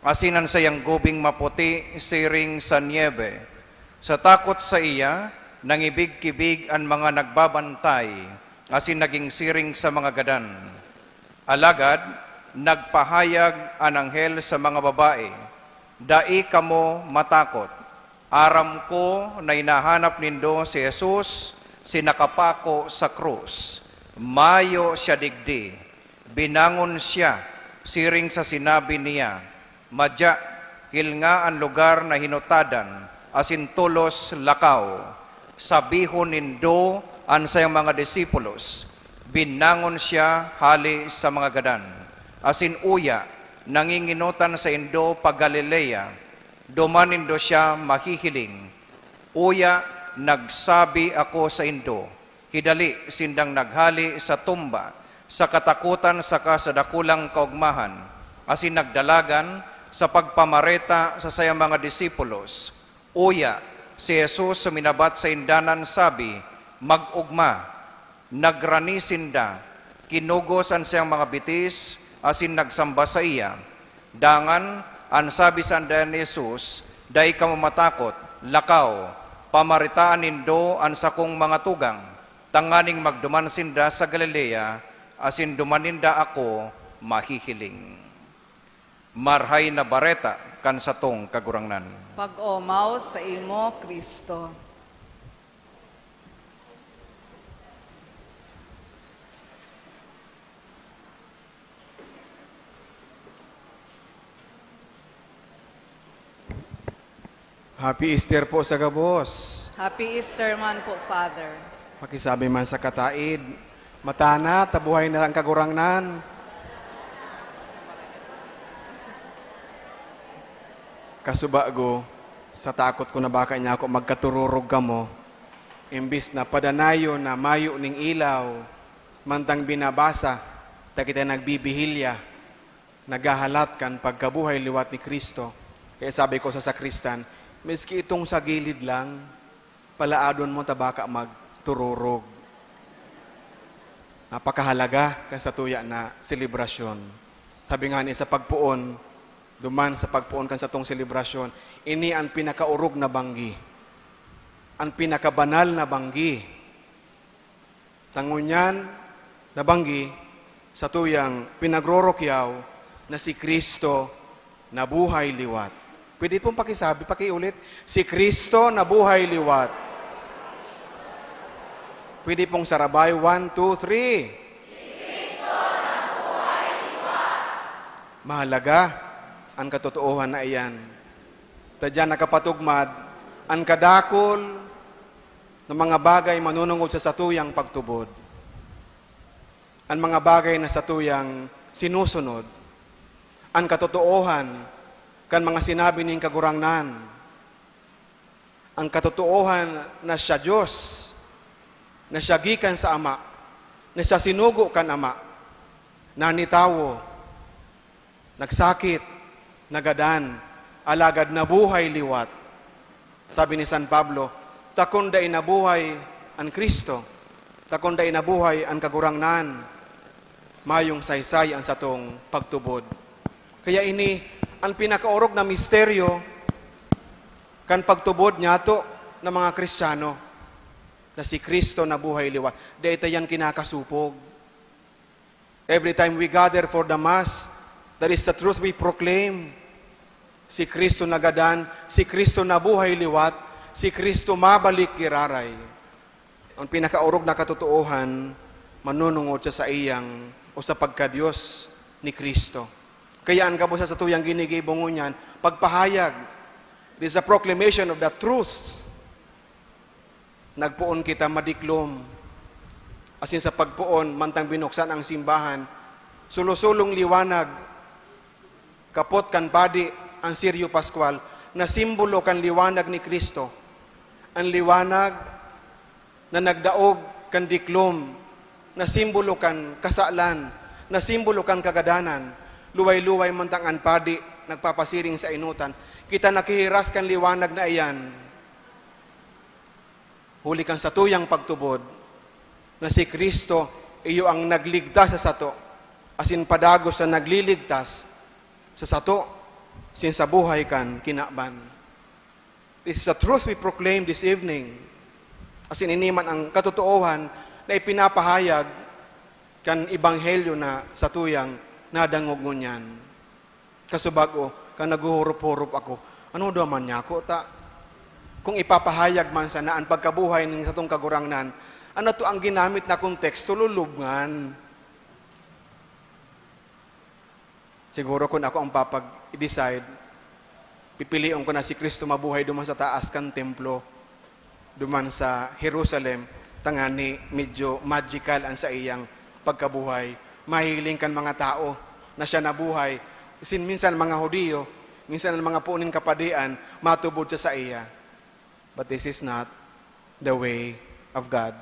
asin an saiyang gubing maputi siring sa nyebe. Sa takot saiya, nangibig-kibig an mga nagbabantay, asin nagin siring sa mga gadan. Alagad nagpahayag an anghel sa mga babae, "Dai kamo matakot. Aram ko na hinahanap nindo si Jesus, si nakapako sa krus. Mayo siya digdi. Binangon siya, siring sa sinabi niya. Madya, hilnga an lugar na hinutadan, asin tolos lakaw. Sabihon nindo an saiyang mga disipulos, 'Binangon siya hale sa mga gadan.' Asin uya, nangingenotan saindo pa Galilea, duman nindo siya mahihiling. Uya, nagsabi ako saindo, hidali sindang naghale sa tumba sa katakotan saka sa dakulang kaogmahan, asin nagdalagan sa pagpamareta sa saiyang mga disipulos. Uya, si Jesus suminabat sainda nan sabi, "Mag-ogma." Nagrani sinda, kinugos an saiyang mga bitis, asin nagsamba saiya. Dangan, an sabi sa ni Jesus, "Dai kamo matakot, lakaw, pamaretaan nindo an sakong mga tugang, tanganing magduman sinda sa Galilea, asin duman ninda ako mahihiling." Marahay na Bareta kan satong Kagurangnan. Pag-omaw saimo, Cristo. Happy Easter po sa gabos. Happy Easter man po, Father. Pakisabi man sa kataed, "Matana, ta buhay na an Kagurangnan." Kasubago, sa takot ko na baka niya ako magkatururog kamo, imbis na padanayon na mayo ning ilaw, mantang binabasa, ta kita nagbibihilya, naghahalat kan pagkabuhay liwat ni Cristo. Kaya sabi ko sa sakristan, "Miski itong sa gilid lang, palaadon mo ta baka magtururog." Napakahalaga kan satuya na selebrasyon. Sabi nga ni sa pagpoon, duman sa pagpoon kan satong selebrasyon, ini an pinakaorog na banggi, an pinakabanal na banggi. Ta ngunyan na banggi, satuyang pinagrorokyaw na si Cristo nabuhay liwat. Pwede pong pakisabi, pakiulit, "Si Cristo nabuhay liwat." Pwede pong sarabay, one, two, three. Mahalaga an katotoohan na iyan. Ta diyan nakapatugmad an kadakul na mga bagay manunungod sa satuyang pagtubod. An mga bagay na satuyang sinusunod, an katotoohan kan mga sinabi nin Kagurangnan, an katotoohan na siya Dios, na siya gikan sa Ama, na siya sinugo kan Ama, na nitawo, nagsakit, nagadan, alagad nabuhay liwat. Sabi ni San Pablo, "Ta kun dai nabuhay an Cristo, ta kun dai nabuhay an Kagurangnan, mayong saysay an satong pagtubod." Kaya ini an pinakaorog na misteryo kan pagtubod niyato na mga Kristiyano, na si Cristo nabuhay liwat. Dai ta yan kinakasupog. Every time we gather for the Mass, that is the truth we proclaim. Si Cristo nagadan, si Cristo nabuhay liwat, si Cristo mabalik giraray. Ang pinakaorog na katotoohan, manunungod sa saiyang o sa pagka-Dios ni Cristo. Kaya an gabos sa satuyang ginigibo ngunyan, pagpahayag. It is a proclamation of the truth. Nagpoon kita madiklom, asin sa pagpoon, mantang binuksan ang simbahan, sulo-sulong liwanag, kapot kan padi, ang Sirio Pascual, na simbolo kan liwanag ni Cristo, an liwanag na nagdaog kan diklom, na simbolo kan kasalan, na simbolo kan kagadanan. Luway-luway mantang an padi nagpapasiring sa enotan, kita nakihiras kan liwanag na iyan. Huli kan satuyang pagtubod na si Cristo iyo ang nagligtas sa sato, asin padagos na nagliligtas sa sato, asin sa buhay kan kinaban. This is the truth we proclaim this evening. Asin ini man ang katotoohan na ipinapahayag kan ebanghelyo na satuyang nadangog ngunyan. Kasubag-o, kan naghuhurop-hurop ako, "Ano daw man niya ako ta? Kung ipapahayag man sana an pagkabuhay nin satong Kagurangnan, ano to ang ginamit na konteksto? Lulubngan." Siguro kun ako ang papag-decide, pipilion ko na si Cristo mabuhay duman sa taas kan templo, duman sa Jerusalem, tangani medyo magical an saiyang pagkabuhay. Mahiling kan mga tao na siya nabuhay. Sin-, minsan mga Judio, minsan an mga poon nin kapadian, matubod sa saiya. But this is not the way of God.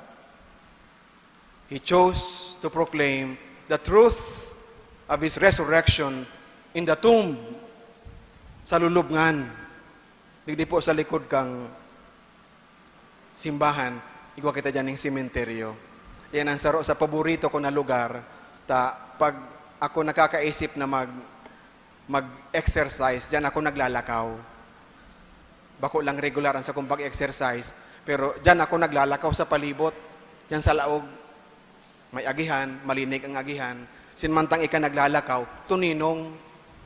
He chose to proclaim the truth of His resurrection in the tomb, sa lulubngan. Digdi po sa likod kan simbahan, igwa kita diyan ning sementeryo. Yan ang saro sa paborito ko na lugar, ta pag ako nakakaisip na mag-, mag-exercise, diyan ako naglalakaw. Bako lang regular ang sakong pag-exercise, pero diyan ako naglalakaw sa palibot, diyan sa laog. May agihan, malinig ang agihan. Sin mantang ika naglalakaw, tuninong.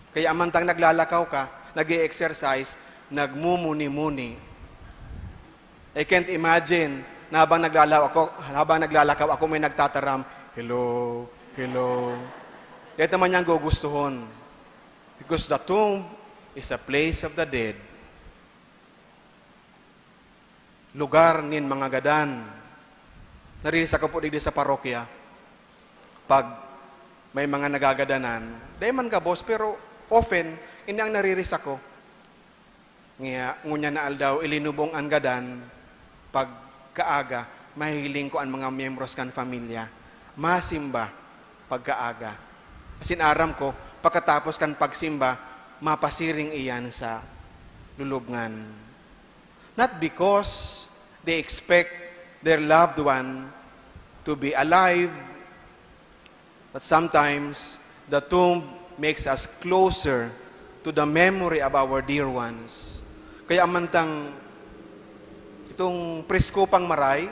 Kaya mantang naglalakaw ka, nag-e-exercise, nagmumuni-muni. I can't imagine na habang naglalaw ako, habang naglalakaw ako, may nagtataram, "Hello, hello." Dito man niyang gugustuhon. Because the tomb is a place of the dead. Lugar nin mga gadan. Nariris ako po digdi sa parokya. Pag may mga nagagadanan, dai man gabos, pero often, ini ang nariris ako. Ngiya, ngunyan na aldaw, ilinubong an gadan, pagkaaga, mahihiling ko an mga miyembros kan pamilya. Masimba, pagkaaga. Asin aram ko, pakatapos kan pagsimba, mapasiring iyan sa lulubngan. Not because they expect their loved one to be alive, but sometimes the tomb makes us closer to the memory of our dear ones. Kaya mantang itong presko pang maray,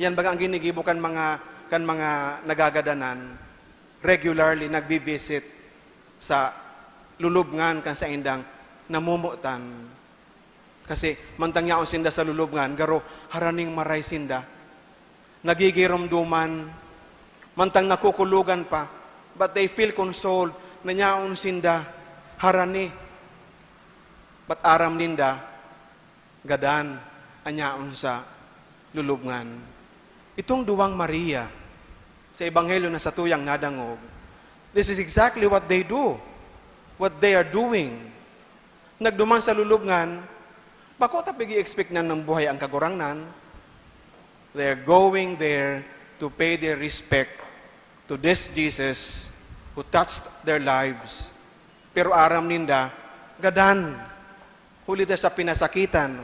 yan baga ang ginigibo kan mga, kan mga nagagadanan, regularly nagbi-visit sa lulubngan kan saindang namomotan. Kasi mantang yaon sinda sa lulubngan, garo haraning maray sinda. Nagigiromdoman, mantang nakukulogan pa, but they feel consoled na yaon sinda harani. But aram ninda, gadan an yaon sa lulubngan. Itong duwang Maria sa Ebanghelyo na satuyang nadangog, this is exactly what they do, what they are doing. Nagduman sa lulubngan, bako ta pag-i-expect na nang buhay ang Kagurangnan. They're going there to pay their respect to this Jesus who touched their lives. Pero aram ninda, gadan. Huli ta sa pinasakitan,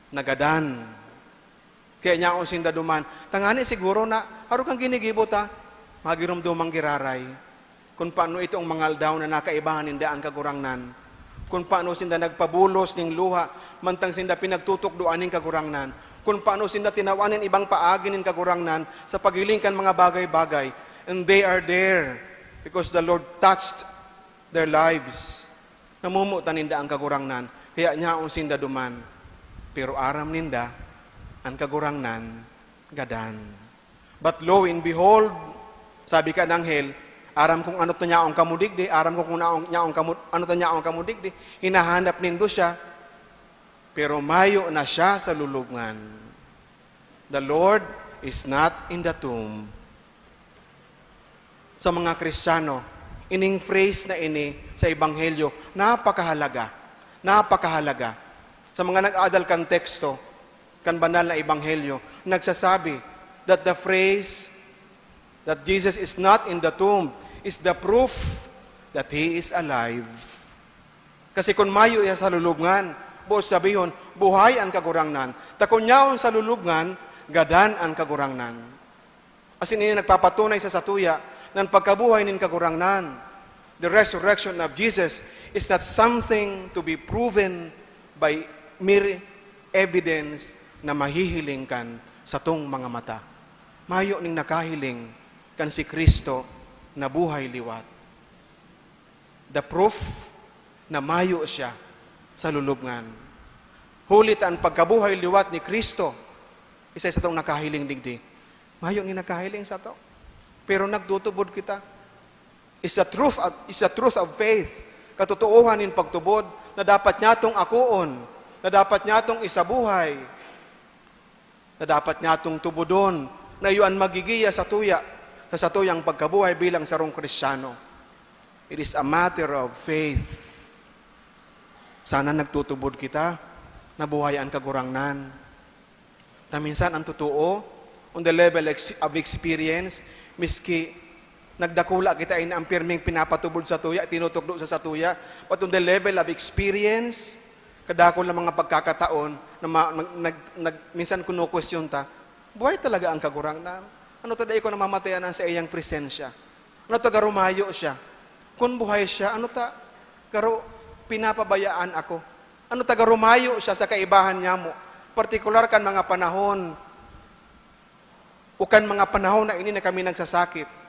nagadan. Kaya nyaon sinda duman. Tangani siguro na, "Haro kang ginigibo ta?" Magiromdomang giraray. Kun paano itong mga aldaw na nakaibahan ninda an Kagurangnan. Kun paano sinda nagpabulos ning luha, mantang sinda pinagtutukdoan ning Kagurangnan. Kun paano sinda tinawan nin ibang paagi nin Kagurangnan sa paghiling kan mga bagay-bagay. And they are there because the Lord touched their lives. Namomotan ninda an Kagurangnan, kaya nyaon sinda duman. Pero aram ninda, an Kagurangnan, gadan. But lo and behold, sabi kan anghel, "Aram kong ano ta nyaon kamo digdi, aram ko kung naon, nyaon kamo, ano ta nyaon kamo digdi, hinahanap nindo siya, pero mayo na siya sa lulubngan." The Lord is not in the tomb. Sa mga Kristiyano, ining phrase na ini sa Ebanghelyo, napakahalaga. Napakahalaga. Sa mga nag-aadal kan teksto, kan banal na Ebanghelyo, nagsasabi that the phrase that Jesus is not in the tomb is the proof that He is alive. Kasi kun mayo iya sa lulubngan, boot sabihon, buhay an Kagurangnan. Ta kun yaon sa lulubngan, gadan an Kagurangnan. Asin ini nagpapatunay sa satuya na an pagkabuhay nin Kagurangnan, the resurrection of Jesus, is not something to be proven by mere evidence na mahihiling kan satong mga mata. Mayo ning nakahiling kan si Cristo na buhay liwat. The proof na mayo siya sa lulubngan. Huli ta an pagkabuhay liwat ni Cristo, isa sa satong nakahiling digdi. Mayo ning nakahiling sato. Pero nagtutubod kita. Is the truth of, is the truth of faith. Katotoohan nin pagtubod na dapat nyatong akoon, na dapat nyatong isabuhay, na dapat nyatong tubodon, na iyo an magigiya satuya, sa satuyang pagkabuhay bilang sarong Kristiyano. It is a matter of faith. Sana nagtutubod kita na buhay an Kagurangnan. Ta minsan an totoo, on the level ex-, of experience, miski nagdakula kita, ini an pirming pinapatubod satuya, tinutukdo sa satuya, but on the level of experience, kadakul na mga pagkakataon na ma-, nag-, nag-, nag-, minsan kunu-question ta, "Buhay talaga ang Kagurangnan? Ano ta dai ko namamatayan an saiyang presensya? Ano ta garo mayo siya? Kun buhay siya, ano ta garo pinapabayaan ako? Ano ta garo mayo siya sa kaibahan nyamo, partikular kan mga panahon o kan mga panahon na ini na kami nagsasakit?"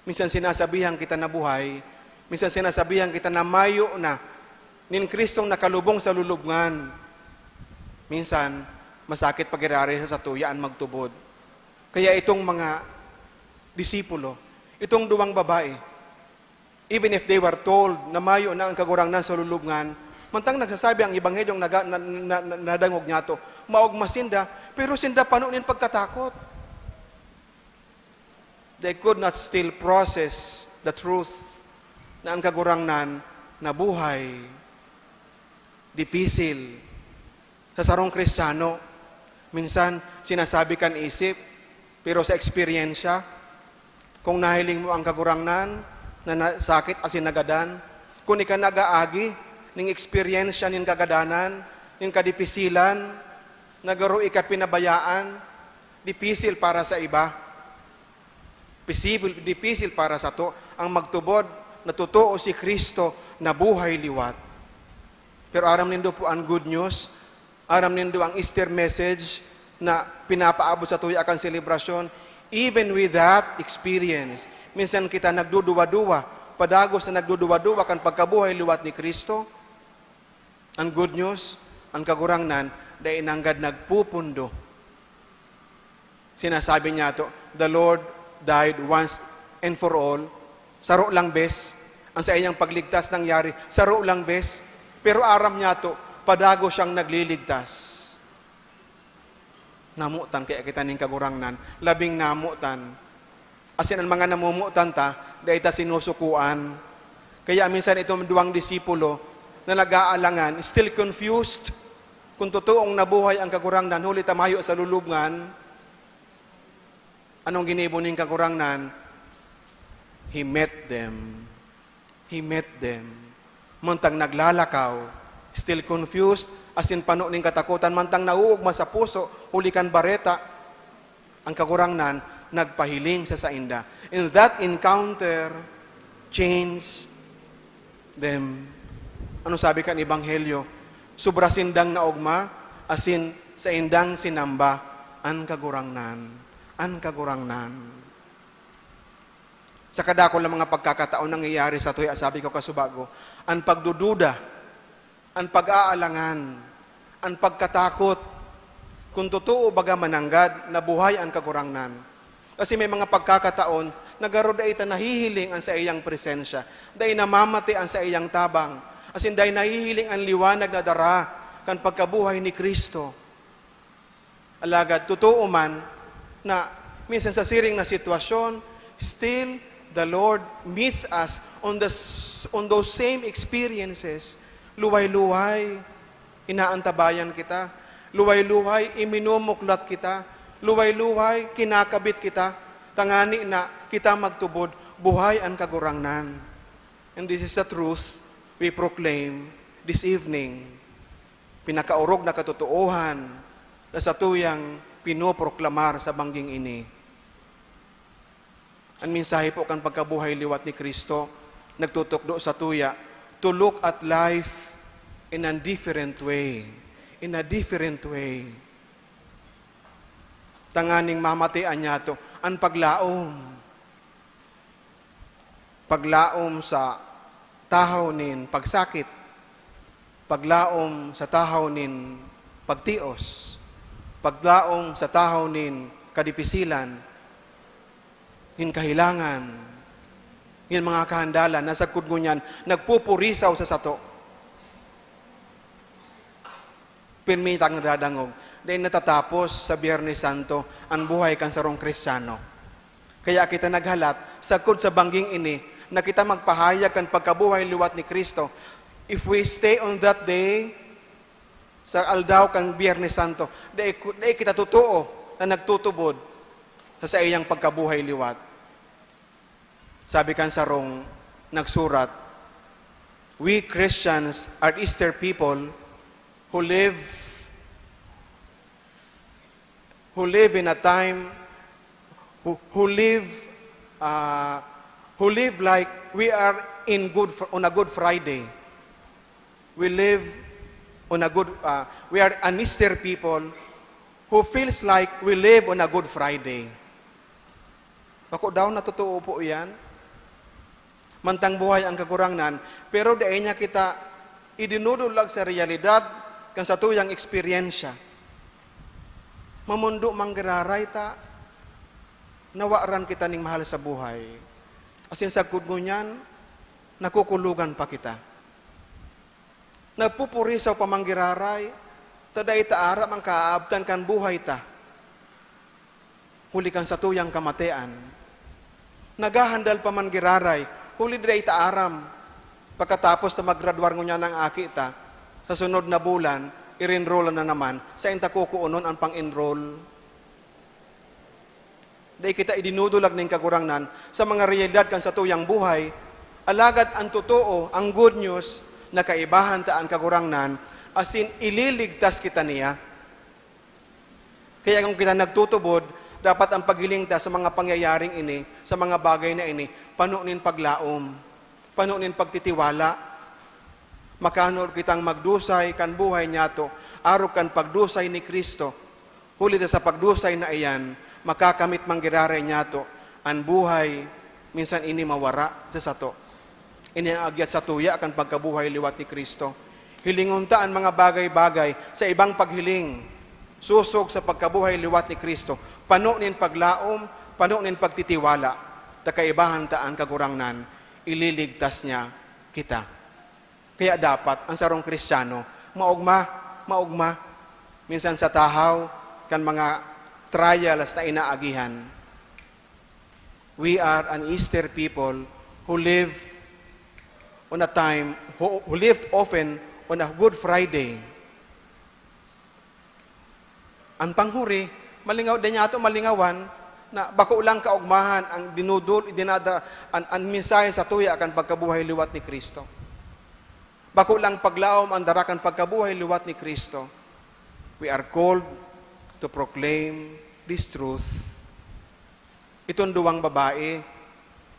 Minsan sinasabihan kita na buhay, minsan sinasabihan kita na mayo na nin Cristong nakalubong sa lulubngan. Minsan, masakit pagirari sa satuya an magtubod. Kaya itong mga disipulo, itong duwang babae, even if they were told na mayo na ang Kagurangnan sa lulubngan, mantang nagsasabi ang Ebanghelyo, naga-, na, na, na, nadangog niyato, maogma sinda, pero sinda pano nin pagkatakot. They could not still process the truth na ang Kagurangnan nabuhay. Dipisil. Sa sarong Kristiyano, minsan sinasabi kan isip, pero sa eksperyensya, kung nahiling mo ang Kagurangnan na nasakit asin nagadan, kun ika nag-aagi ning eksperyensya nin kagadanan, nin kadipisilan, na garo ika pinabayaan, dipisil para sa iba. Dipisil, dipisil para sato ang magtubod na totoo si Cristo na buhay liwat. Pero aram nindo po ang good news, aram nindo ang Easter message na pinapaabot satuya kan selebrasyon. Even with that experience, minsan kita nagduduwa-duwa, padagos na nagduduwa-duwa kan pagkabuhay liwat ni Cristo. Ang good news, ang Kagurangnan, dai nanggad nagpupundo. Sinasabi niyato, "The Lord died once and for all." Saro lang bes, ang saiyang pagligtas nangyari, saro lang bes. Pero aram niyato, padagos siyang nagliligtas. Namotan kaya kita nin Kagurangnan, labing namotan. Asin an mga namomotan ta, dai ta sinusukoan. Kaya minsan itong duwang disipulo na nag-aalangan, still confused kung totoong nabuhay ang Kagurangnan, huli ta mayo sa lulubngan. Anong ginibo nin Kagurangnan? He met them. He met them. Mantang naglalakaw, still confused, asin pano nin katakotan, mantang nauugma sa puso, huli kan bareta, ang Kagurangnan nagpahiling sa sainda. And that encounter changed them. Ano sabi kan Ebanghelyo? Sobra sindang naogma, asin saindang sinamba an Kagurangnan. An Kagurangnan. Sa kadakul na mga pagkakataon nangyayari satuya, sabi ko kasubago, an pagdududa, an pag-aalangan, an pagkatakot, kung totoo baga mananggad na buhay an Kagurangnan. Kasi may mga pagkakataon na garo dai ta nahihiling an saiyang presensya, dai namamati an saiyang tabang, asin dai nahihiling an liwanag na dara kan pagkabuhay ni Cristo. Alagad totoo man na minsan sa siring na sitwasyon, still the Lord meets us on the s-, on those same experiences. Luway-luway, inaantabayan kita. Luway-luway, iminumuklat kita. Luway-luway, kinakabit kita. Tangani na kita magtubod, buhay an Kagurangnan. And this is the truth we proclaim this evening. Pinakaorog na katotoohan na satuyang pinoproklamar sa bangging ini. An mensahe po kan pagkabuhay liwat ni Cristo nagtutukdo satuya to look at life in a different way. In a different way. Tanganing mamatean niyato an paglaom. Paglaom sa tahaw nin pagsakit. Paglaom sa tahaw nin pagtios. Paglaom sa tahaw nin kadipisilan, nin kahelangan, nin mga kahandalan na sagkod ngunyan nagpupurisaw sa sato. Pirmi tang nadadangog, dai natatapos sa Biyernes Santo an buhay kan sarong Kristiyano. Kaya kita naghalat, sagkod sa bangging ini, na kita magpahayag kan pagkabuhay liwat ni Cristo. If we stay on that day, sa aldaw kan Biyernes Santo, dai ku-, dai kita totoo na nagtutubod sa saiyang pagkabuhay liwat. Sabi kan sarong nagsurat, "We Christians are Easter people who live, who live in a time, who, who live, uh, who live like we are in good Fr-, on a Good Friday. We live on a good, uh, we are an Easter people who feels like we live on a Good Friday." Bako daw na totoo po iyan. Mantang buhay ang Kagurangnan, pero dai niya kita idinudulag sa reyalidad kan satuyang eksperyensya. Mamondo manggiraray ta, nawaran kita ning mahal sa buhay. Asin sagkod ngunyan, nakukulogan pa kita. Nagpupurisaw pa manggiraray, ta dai ta aram an kaaabtan kan buhay ta. Huli kan satuyang kamatean. Naghahandal pa manggiraray, huli dai ta aram. Pagkatapos ta magradwar ngunyan ang aki ta, sa sunod na bulan, irenrolan na naman, sain ta kukuonon an pang-enroll. Dai kita idinudulag nin Kagurangnan sa mga reyalidad kan satuyang buhay, alagad an totoo, ang good news, na kaibahan ta an Kagurangnan, asin ililigtas kita niya. Kaya kung kita nagtutubod, dapat ang paghiling ta sa mga pangyayaring ini, sa mga bagay na ini, pano nin paglaom, pano nin pagtitiwala. Makano kitang magdusay kan buhay niyato, arog kan pagdusay ni Cristo. Huli ta sa pagdusay na iyan, makakamit manggiraray niyato an buhay, minsan ini mawara sa sato. Ini ang agyat satuya kan pagkabuhay liwat ni Cristo. Hilingon ta an mga bagay-bagay sa ibang paghiling, sosog sa pagkabuhay liwat ni Cristo, pano nin paglaom, pano nin pagtitiwala, ta kaibahan ta an Kagurangnan, ililigtas niya kita. Kaya dapat an sarong Kristiyano, maogma, maogma, minsan sa tahaw kan mga trials na inaagihan. We are an Easter people who live on a time, who, who lived often on a Good Friday. An panghuri, malingaw, dai niyato malingawan na bako lang kaogmahan ang dinudul-, dinada-, an, an mensahe satuya kan pagkabuhay liwat ni Cristo. Bako lang paglaom an dara kan pagkabuhay liwat ni Cristo. We are called to proclaim this truth. Itong duwang babae,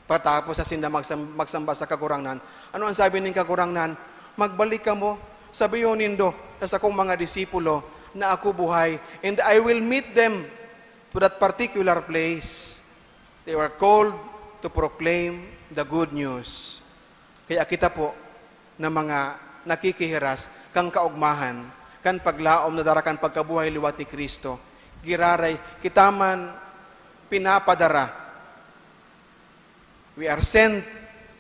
pagkatapos na sinda magsam-, magsamba sa Kagurangnan, ano ang sabi nin Kagurangnan? "Magbalik kamo, sabihon nindo sa sakong mga disipulo na ako buhay, and I will meet them to that particular place." They were called to proclaim the good news. Kaya kita po na mga nakikihiras kan kaogmahan kan paglaom na dara kan pagkabuhay liwat ni Cristo, giraray kita man pinapadara. We are sent,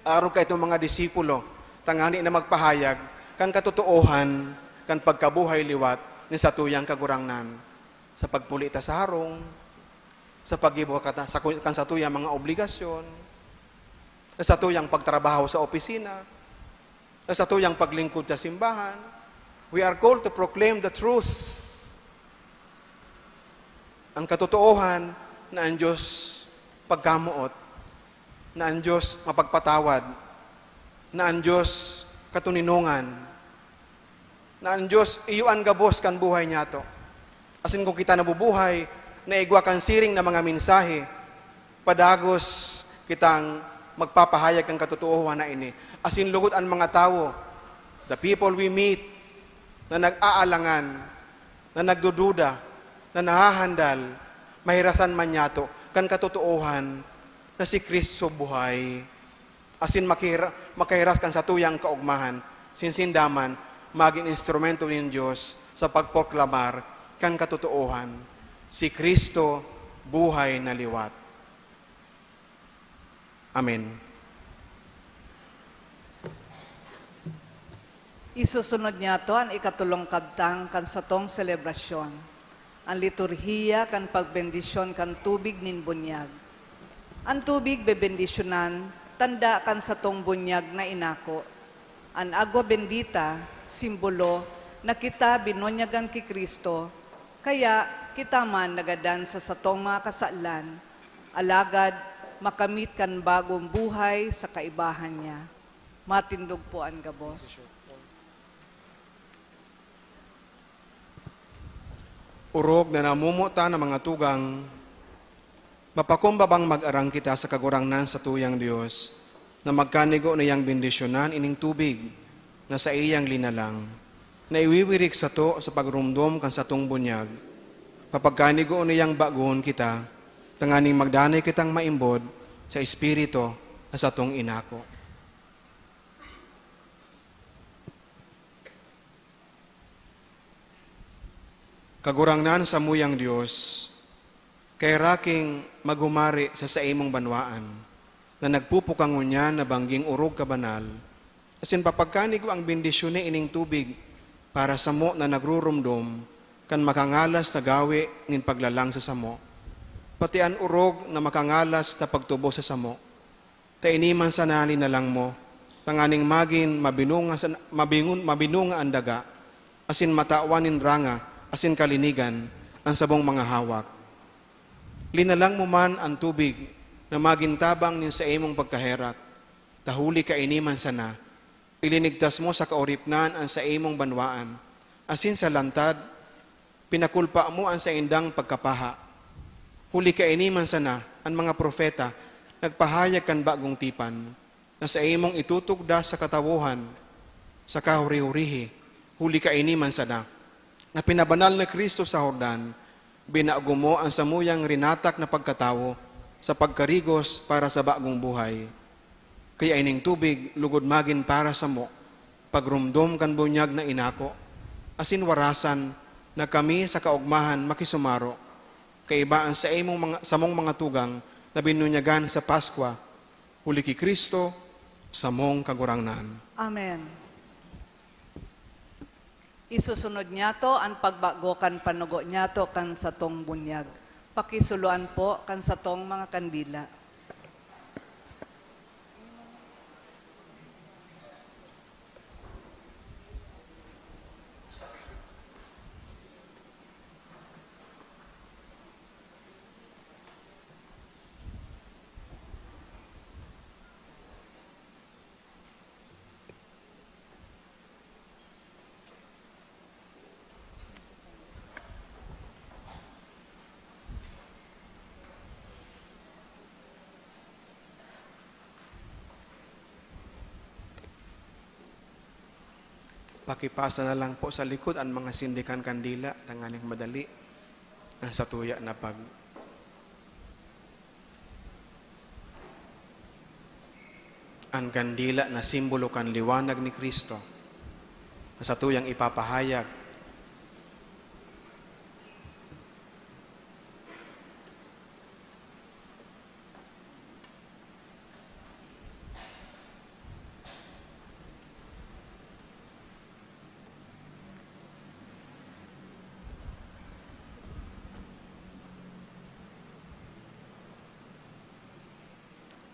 arog kaitong mga disipulo, tangani na magpahayag kan katotoohan kan pagkabuhay liwat nin satuyang Kagurangnan. Sa pagpuli ta sa harong, sa paggibo ka ta-, sa ku-, kan satuyang mga obligasyon, sa satuyang pagtrabaho sa opisina, sa satuyang paglingkod sa simbahan, we are called to proclaim the truth. Ang katotoohan na ang Diyos pagkamoot, na ang Diyos mapagpatawad, na ang Diyos katoninongan, na ang Diyos iyo an gabos kan buhay niyato. Asin kung kita nabubuhay na igwa kan siring na mga mensahe, padagos kitang magpapahayag kan katotoohan na ini. Asin lugod an mga tawo, the people we meet, na nag-aalangan, na nagdududa, na nahahandal, mahirasan man niyato kan katotoohan na si Cristo buhay. Asin makihira-, makahiras kan satuyang kaogmahan, sinsinda man magin instrumento nin Dios sa pagproklamar kan katotoohan. Si Cristo buhay na liwat. Amen. Isusunod niyato an ikatolong kabtang kan satong selebrasyon, an liturhiya kan pagbendisyon kan tubig nin bunyag. An tubig bebendisyonan, tanda kan satong bunyag na inako. An agwa bendita, simbolo na kita binunyagan ki Cristo, kaya kita man nagadan sa satong mga kasalan, alagad makamit kan bagong buhay sa kaibahan niya. Matindog po an gabos. Orog na namomotan an mga tugang, mapakumbabang mag-arang kita sa Kagurangnan satuyang Dios, na magkanigo na iyang bendisyonan ining tubig na saiyang linalang, na iwiwirik sato sa pagromdom kan satong bunyag. Papagkanigo na iyang bagoon kita, tanganing magdanay kitang maimbod sa Espiritu na satong inako. Kagurangnan samuyang Dios, kaheraki magin maghumari sa saimong banwaan, na nagpupukang ngunyan na bangging orog ka banal, asin papagkanigo an bendisyon na ining tubig para samo na nagruromdom kan makangalas na gawe nin paglalang sa samo, pati an orog na makangalas na pagtubos sa samo. Ta ini man sana linalang mo, tanganing magin mabinunga sa, mabingun-, mabinunga an daga, asin matawan nin ranga asin kalinigan an sabong mga hawak. Linalang mo man an tubig na magin tabang nin saimong pagkaherak, ta huli kaini man sana, ilinigtas mo sa kaoripnan an saimong banwaan, asin sa lantad, pinakulpa mo an saindang pagkapaha. Huli kaini man sana, an mga propeta nagpahayag kan bagong tipan, na saimong itutugda sa katawohan, sa kahuri-hurihi. Huli kaini man sana, na pinabanal ni Cristo sa Jordan, binago mo an samuyang rinatak na pagkatawo sa pagkarigos para sa bagong buhay. Kaya ining tubig lugod magin para samo, pagromdom kan bunyag na inako, asin warasan na kami sa kaogmahan makisumaro, kaiba an saimong mga, samong mga tugang na binunyagan sa Paskwa, huli ki Cristo, samong Kagurangnan. Amen. Isusunod niyato an pagbago kan panugo niyato kan satong bunyag. Pakisuloan po kan satong mga kandila. Pakipasa na lang po sa likod an mga sindikan kandila, tanganing madali ang satuya na pag- An kandila na simbolo kan liwanag ni Cristo na satuyang ipapahayag.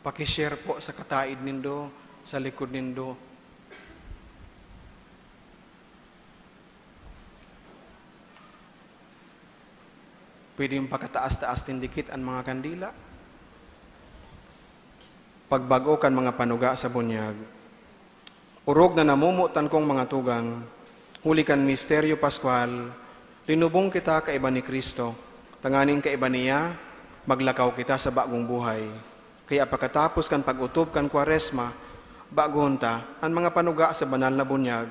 Paki-share po sa kataid nindo, sa likod nindo. Pwede yung pakataas-taas din dikit ang mga kandila. Pagbago kan mga panuga sa bunyag. Orog na namomotan kong mga tugang, huli kan misteryo paskwal, linubong kita kaiba ni Cristo, tanganing kaiba niya, maglakaw kita sa bagong buhay. Kaya pakatapos kan pag-otob kan Kwaresma, bagohon ta an mga panuga sa banal na bunyag,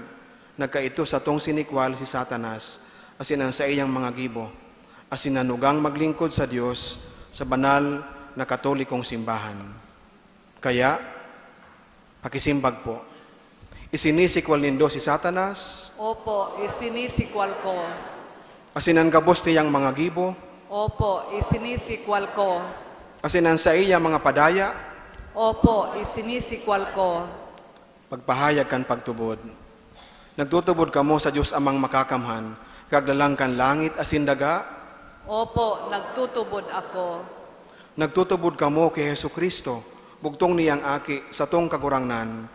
Nagkaito satong sinikwal si Satanas asin an saiyang mga gibo, asin nanugang maglingkod sa Dios sa banal na Katolikong simbahan. Kaya, pakisimbag po, isinisikwal nindo si Satanas? Opo, isinisikwal ko. Asin an gabos niyang mga gibo? Opo, isinisikwal ko. Asin an saiyang mga padaya? Opo, isinisikwal ko. Pagpahayag kan pagtubod. Nagtutubod kamo sa Dios Amang Makakamhan, Kaglalang kan langit asin daga? Opo, nagtutubod ako. Nagtutubod kamo ki Jesu-Cristo, bugtong niyang Aki, satong Kagurangnan,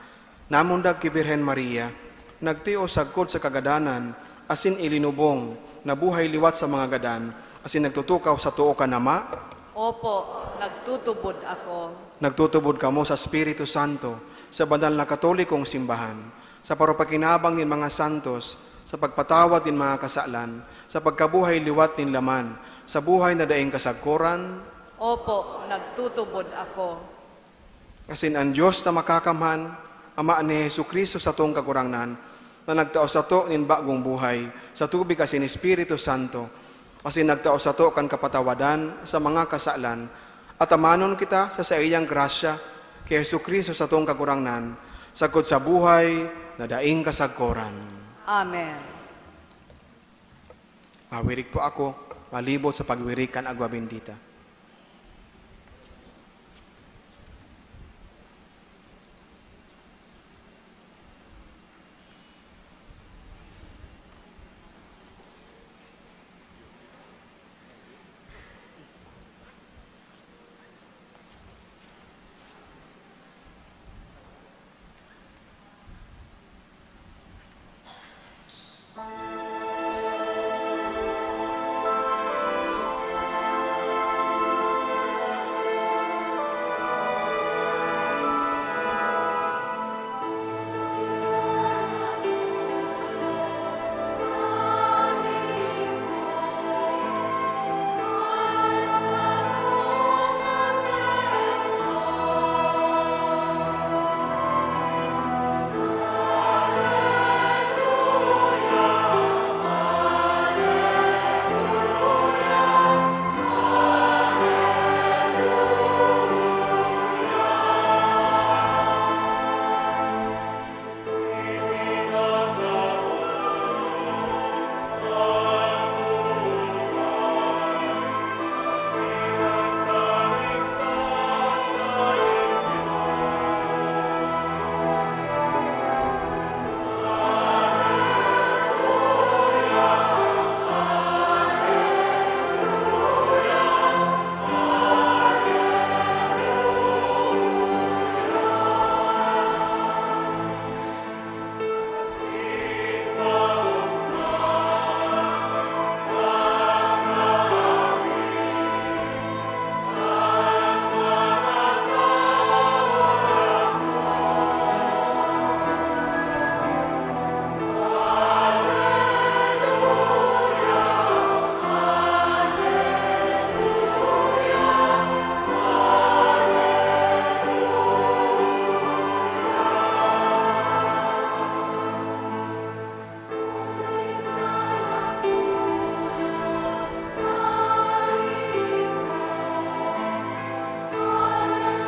namundag ki Birhen Maria, nagtio sagkod sa kagadanan, asin ilinubong, nabuhay liwat sa mga gadan, asin nagtutukaw sa too kan Ama? Opo, nagtutubod ako. Nagtutubod kamo sa Espiritu Santo, sa banal na Katolikong simbahan, sa paropakinabang nin mga santos, sa pagpatawad nin mga kasalan, sa pagkabuhay liwat nin laman, sa buhay na daing kasagkoran? Opo, nagtutubod ako. Asin an Dios na Makakamhan, Ama ni Jesu-Cristo satong Kagurangnan, na nagtao sato nin bagong buhay sa tubig asin Espiritu Santo, asin nagtao sato kan kapatawadan sa mga kasalan, atamanon kita sa saiyang grasya, ki Jesu-Cristo satong Kagurangnan, sagkod sa buhay na daing kasagkoran. Amen. Mawirik po ako, malibot sa pagwirik kan Agua Bendita.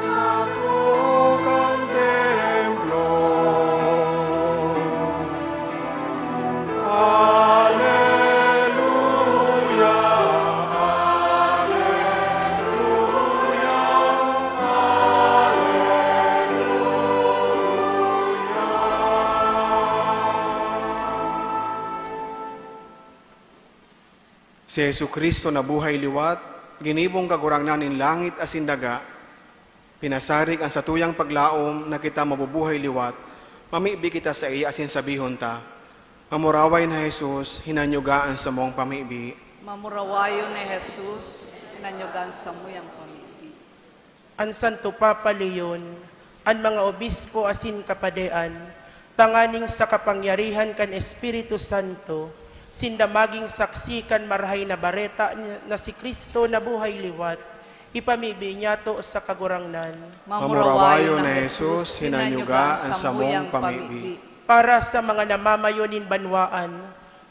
Sa tuo kan templo. Aleluya, aleluya, aleluya. Si Jesu-Cristo na buhay liwat, ginibong Kagurangnan nin langit asin daga, pinasarig an satuyang paglaom na kita mabubuhay liwat, mamibi kita saiya asin sabihon ta, "Mamuraway na Jesus, hinanyuga an samong pamibi." Mamurawayon ni Jesus, hinanyuga an samuyang pamibi. An Santo Papa Leon, an mga obispo asin kapadean, tanganing sa kapangyarihan kan Espiritu Santo, sinda magin saksi kan Marahay na Bareta na si Cristo na buhay liwat, ipamibi niyato sa Kagurangnan. Mamurawayon na Jesus, hinanyuga an samong pamibi. Para sa mga namamayo nin banwaan,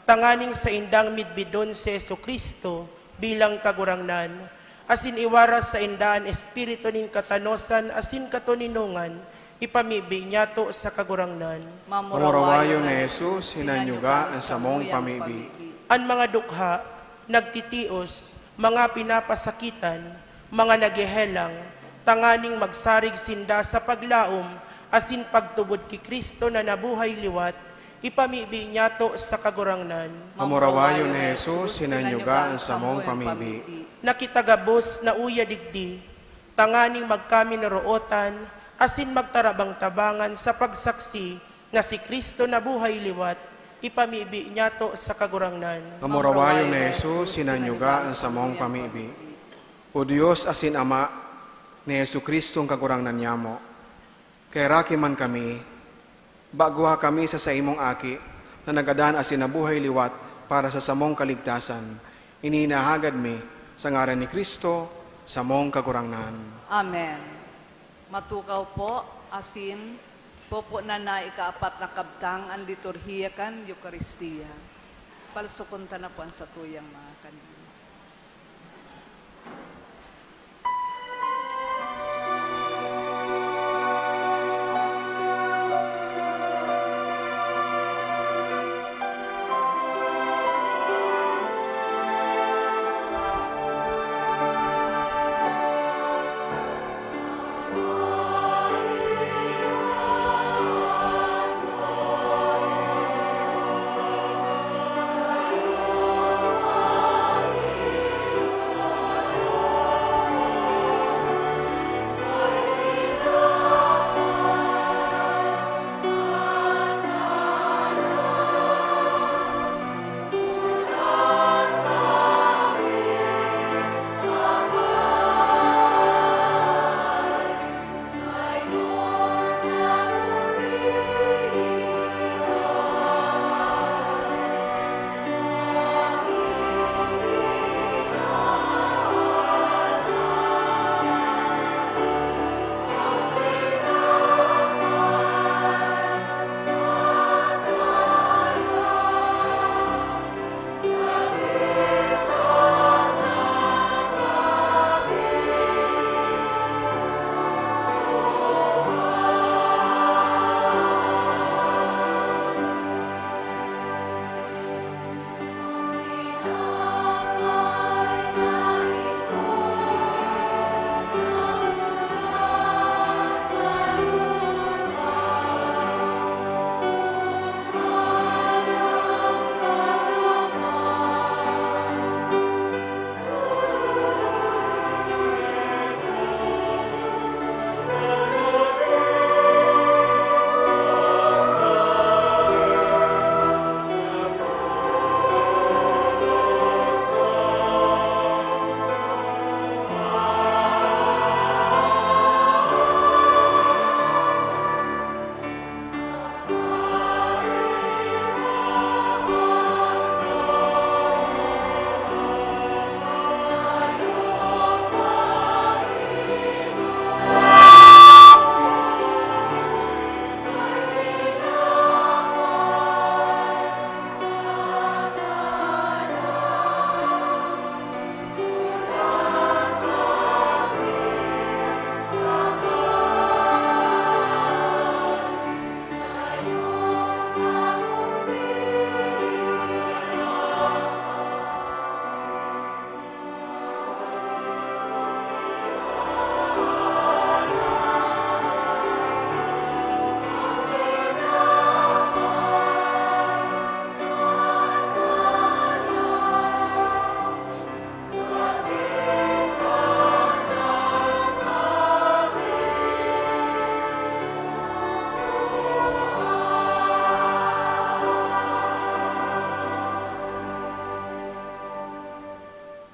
tanganing saindang midbidon si Jesu-Cristo bilang Kagurangnan, asin iwaras sainda an espiritu nin katanosan asin katoninongan, ipamibi niyato sa Kagurangnan. Mamurawayon na Jesus, hinanyuga an samong pamibi. An mga dukha, nagtitios, mga pinapasakitan, mga naghehelang, tanganing magsarig sinda sa paglaom asin pagtubod ki Cristo na nabuhay liwat, ipamibi niyato sa Kagurangnan. Mamurawayon na Jesus, hinanyuga an samong pamibi. Na kita gabos na uya digdi, tanganing magkaminarootan asin magtarabang-tabangan sa pagsaksi na si Cristo nabuhay liwat, ipamibi niyato sa Kagurangnan. Mamurawayon na Jesus, hinanyuga an samong pamibi. O Dios asin Ama ni Jesu-Cristong Kagurangnan nyamo, kaheraki man kami, bagwa kami sa saimong Aki na nagadan asin nabuhay liwat para sa samong kaligtasan. Ini hinahagad mi sa ngaran ni Cristo, samong Kagurangnan. Amen. Matukaw po, asin, poponan na ikaapat na kabtang an liturhiya kan Eukaristia. Palsukon ta na po an satuyang mga kandiya.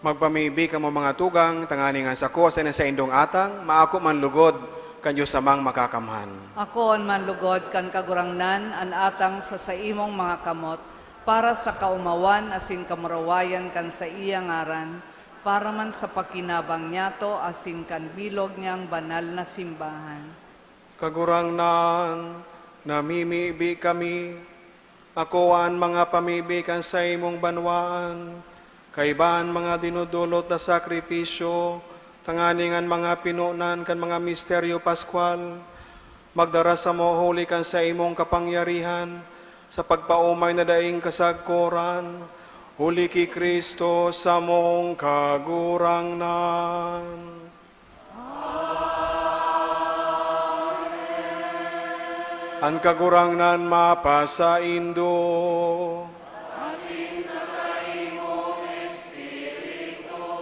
Magpamibi kamo, mga tugang, tanganing an sako asin an saindong atang maako man lugod kan Dios Amang Makakamhan. Akoon man lugod kan Kagurangnan an atang sa saimong mga kamot, para sa kaomawan asin kamurawayan kan saiya ngaran, para man sa pakinabang niyato asin kan bilog niyang banal na simbahan. Kagurangnan, Namimibi kami, akoa an mga pamibi kan saimong banwaan, kaiba an mga dinodolot na sakrifisyo, tanganing an mga pinonan kan mga misteryo paskwal magdara samo huli kan saimong kapangyarihan sa pagpaomay na daing kasagkoran, huli ki Cristo samong Kagurangnan. An Kagurangnan mapasaindo.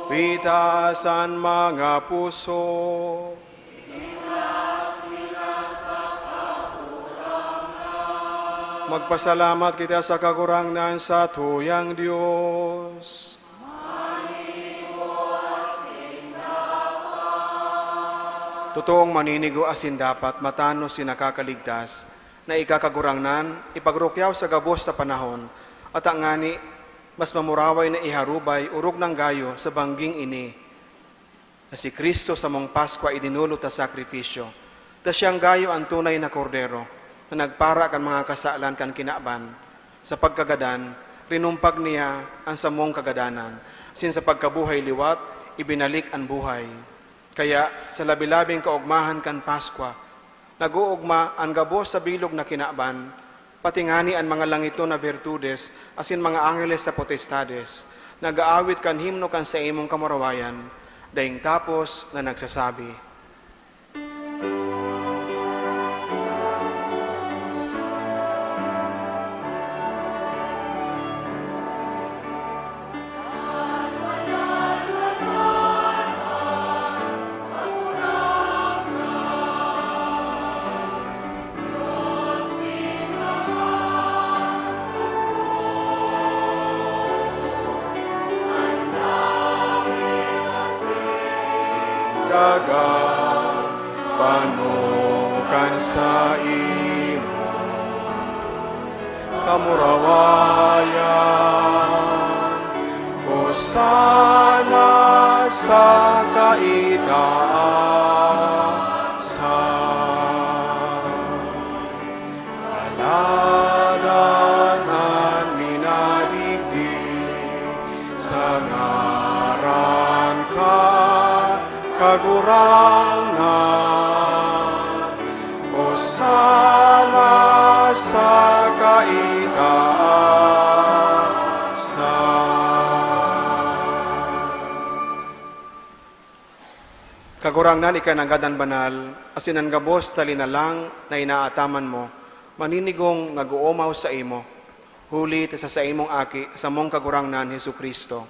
Pitaas an mga puso. Magpasalamat kita sa Kagurangnan, sa tuyang Dios. Totoong maninigo asin dapat matanos si nakakaligtas na ika, Kagurangnan, ipagrukyaw sa gabos na panahon, ata ngani mas mamuraway na iharubay orog nang gayo sa bangging ini, na si Cristo samong Paskwa idinolot na sakrifisyo, ta siyang gayo an tunay na Kordero na nagpara kan mga kasalan kan kinaban. Sa pagkagadan, rinumpag niya an samong kagadanan, asin sa pagkabuhay liwat, ibinalik an buhay. Kaya, sa labi-labing kaogmahan kan Paskwa, nag-oogma an gabos sa bilog na kinaban, pati ngani an mga langiton na bertudes asin mga angheles sa potestades, nag-aawit kan himno kan saimong kamurawayan, daing tapos na nagsasabi, daga, pano kan saimo kamurawayan, Hosana sa kaitaasan. Alagad an minadigdi sa ngaran ka, Kagurangnan, Hosana sa kaitaasan. Kagurangnan, ika nanggad an banal, asin an gabos na linalang na inaataman mo, maninigong nag-oomaw saimo, huli ta sa saimong Aki, samong Kagurangnan, Jesu-Cristo.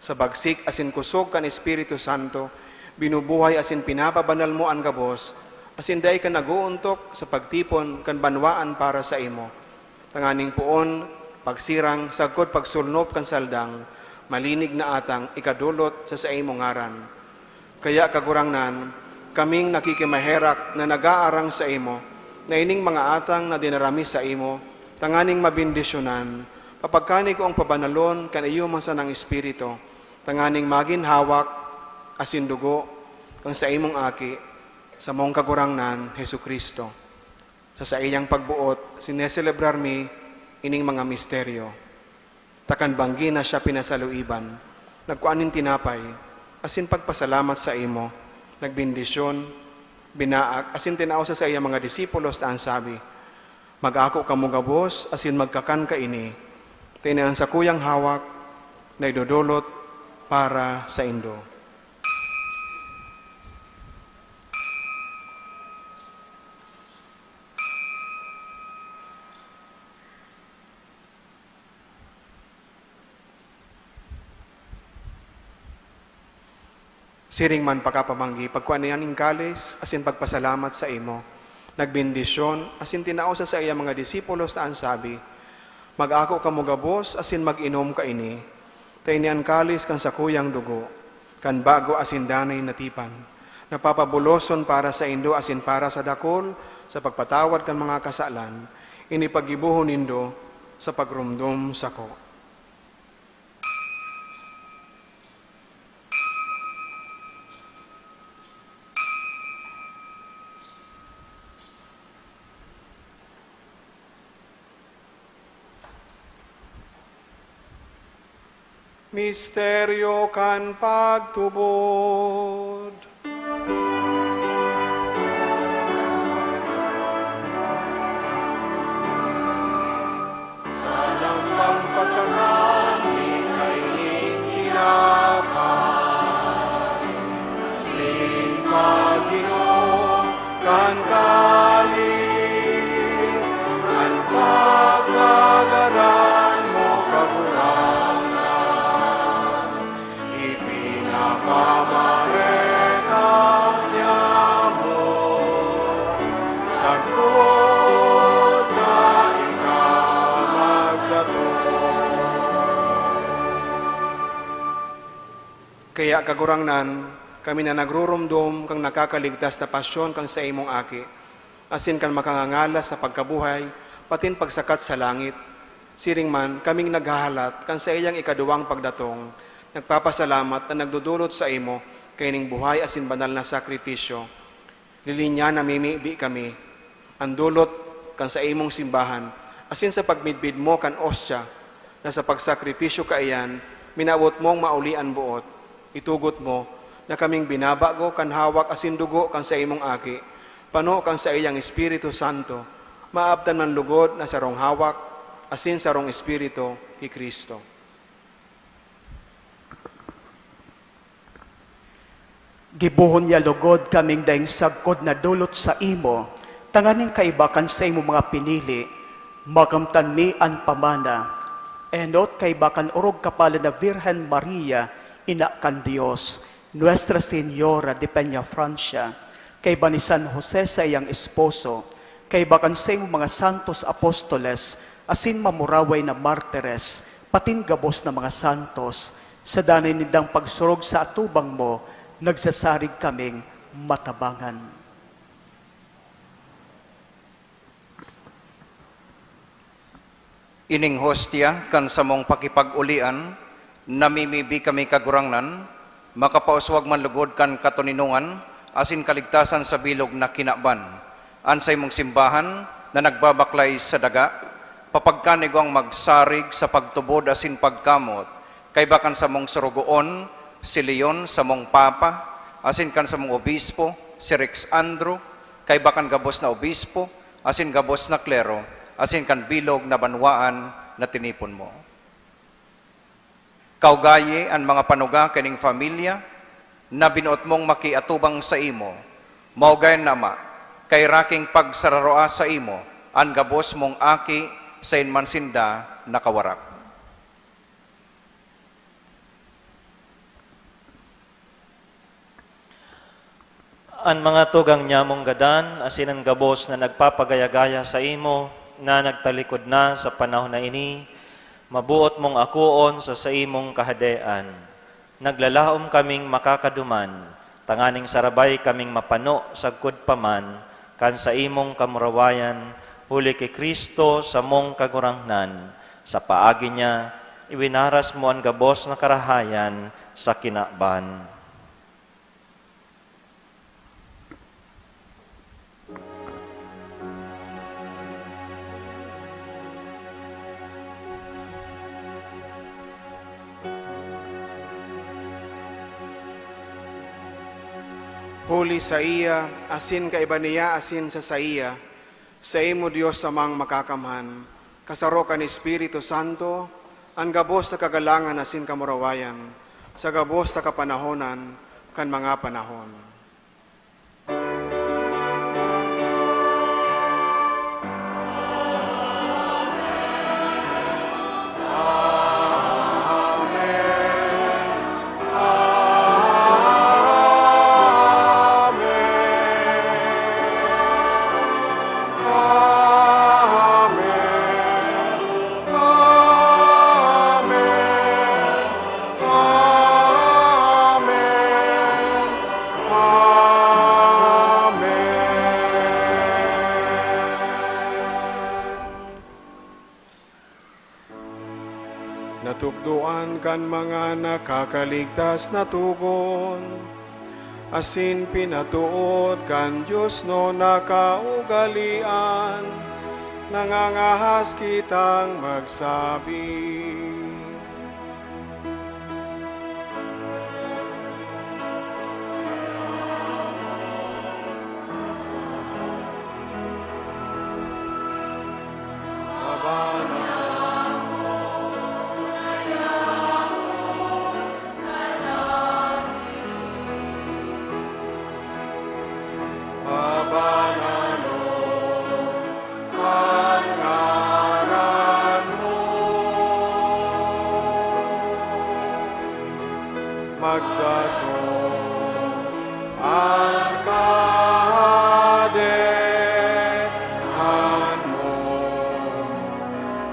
Sa bagsik asin kusog kan Espiritu Santo, binubuhay asin pinapabanal mo an gabos, asin dai ka nag-oontok sa pagtipon kan banwaan para saimo, tanganing poon, pagsirang, sagkod pagsulnop kan saldang, malinig na atang ikadolot sa saimong ngaran. Kaya, Kagurangnan, kaming nakikimaherak na nag-aarang saimo, na ining mga atang na dinara mi saimo, tanganing mabendisyonan, papagkanigoong pabanalon kan iyo man sanang Espiritu, tanganing magin hawak asin dugo kan saimong Aki, samong Kagurangnan, Jesu-Cristo. Sa saiyang pagboot, sineselebrar mi ining mga misteryo. Ta kan banggi na siya pinasaluiban, nagkua nin tinapay, asin pagpasalamat saimo, nagbendisyon, binaak, asin tinao sa saiyang mga disipulos ta an sabi, "Mag-ako kamo gabos asin magkakan kaini, ta ini an sakuyang hawak na idodolot para saindo." Siring man pakapamanggi, pagkua niya nin kalis asin pagpasalamat saimo, nagbendisyon asin tinao sa saiyang mga disipulos ta an sabi, "Mag-ako kamo gabos asin mag-inom kaini, ta ini an kalis kan sakuyang dugo, kan bago asin danay na tipan, na papabuloson para saindo asin para sa dakul sa pagpatawad kan mga kasalan. Ini paggibohon nindo sa pagromdom sako." Misteryo kan pagtubod. Sa lambang pagkakan, mi kaining tinapay, asin pag-inom kan kalis, an pagkagaran mo, Kagurangnan, ipinapamareka niamo, sagkod na ika magdatong. Kaya, Kagurangnan, kami na nagruromdom kan nakakaligtas na pasyon kan saimong Aki, asin kan makangangalas na pagkabuhay, patin pagsakat sa langit. Siring man, kaming naghahalat kan saiyang ikaduwang pagdatong, nagpapasalamat na nagdodolot saimo kaining buhay asin banal na sakrifisyo. Lilinyan na mimibi kami, an dolot kan saimong simbahan, asin sa pagmidbid mo kan ostya na sa pagsakripisyo kaiyan, minawot mong mauli an boot. Itugot mo na kaming binabago kan hawak asin dugo kan saimong Aki, pano kan saiyang Espiritu Santo, maabtan man lugod na sarong hawak asin sarong Espiritu ki Cristo. Gibohon niya logod kaming daing sagkod na dolot saimo, tanganing kaiba kan saimong mga pinili, makamtan mi an pamana. Enot kaiba kan orog kapalan na Virgen Maria, Ina kan Dios, Nuestra Señora de Peñafrancia, kaiba ni San Jose saiyang esposo, kaiba kan saimong mga santos apostoles asin mamuraway na martires, patin gabos na mga santos, sa danay nindang pagsurog sa atubang mo, nagsasarig kaming matabangan. Ining hostya kan samong pakipag-olian, namimibi kami, Kagurangnan, makapauswag man lugod kan katoninongan asin kaligtasan sa bilog na kinaban. An saimong simbahan na nagbabaklay sa daga, papagkanigwang magsarig sa pagtubod asin pagkamot, kaiba kan samong sorogoon, si Leon, samong Papa, asin kan samong obispo, si Rex Andrew, kaiba kan gabos na obispo, asin gabos na klero, asin kan bilog na banwaan na tinipon mo. Kaugayi an mga panuga kaning familya na binoot mong makiatubang saimo. Mao gayon, Ama, kairaking pagsararoa saimo an gabos mong aki saen man sinda nakawarak. An mga tugang nyamong gadan asin an gabos na nagpapagaya-gaya saimo na nagtalikod na sa panahon na ini, maboot mong akoon sa saimong Kahadean. Naglalaom kaming makakaduman, tanganing sarabay kaming mapano sagkod pa man kan saimong kamurawayan, huli ki Cristo, samong Kagurangnan. Sa paagi niya, iwinaras mo an gabos na karahayan sa kinaban. Huli saiya, asin kaiba niya, asin sa saiya, saimo, Dios Amang Makakamhan, kasaro kan Espiritu Santo, an gabos na kagalangan asin kamurawayan, sa gabos na kapanahonan kan mga panahon. Amen. Amen. Natukdoan kan mga nakakaligtas na togon, asin pinatood kan diosnon na kaugalean, nangangahas kitang magsabi. Pagdatong an Kahadean mo,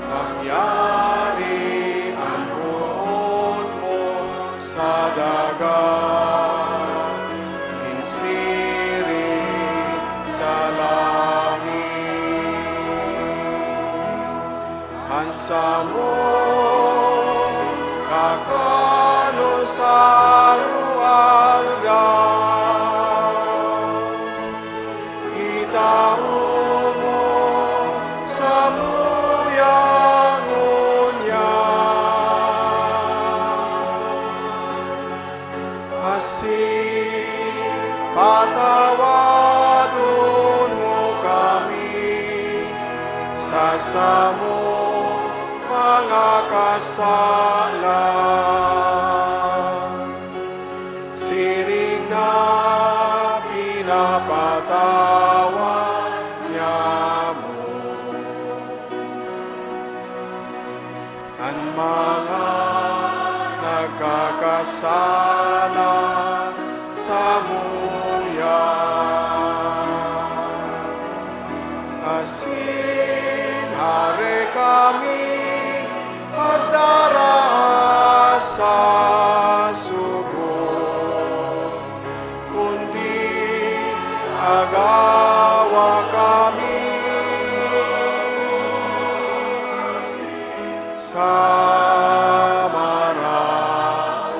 mangyari an boot mo sa daga, nin siring sa langit. An samong kakanon sa aroaldaw, itao mo samuya ngunyan. Asin patawadon mo kami sa samong mga kasalan, siring na pinapatawad niamo an mga nagkakasala samuya. Asin hare kami pagdara sa sugo, kundi agawa kami sa maraot.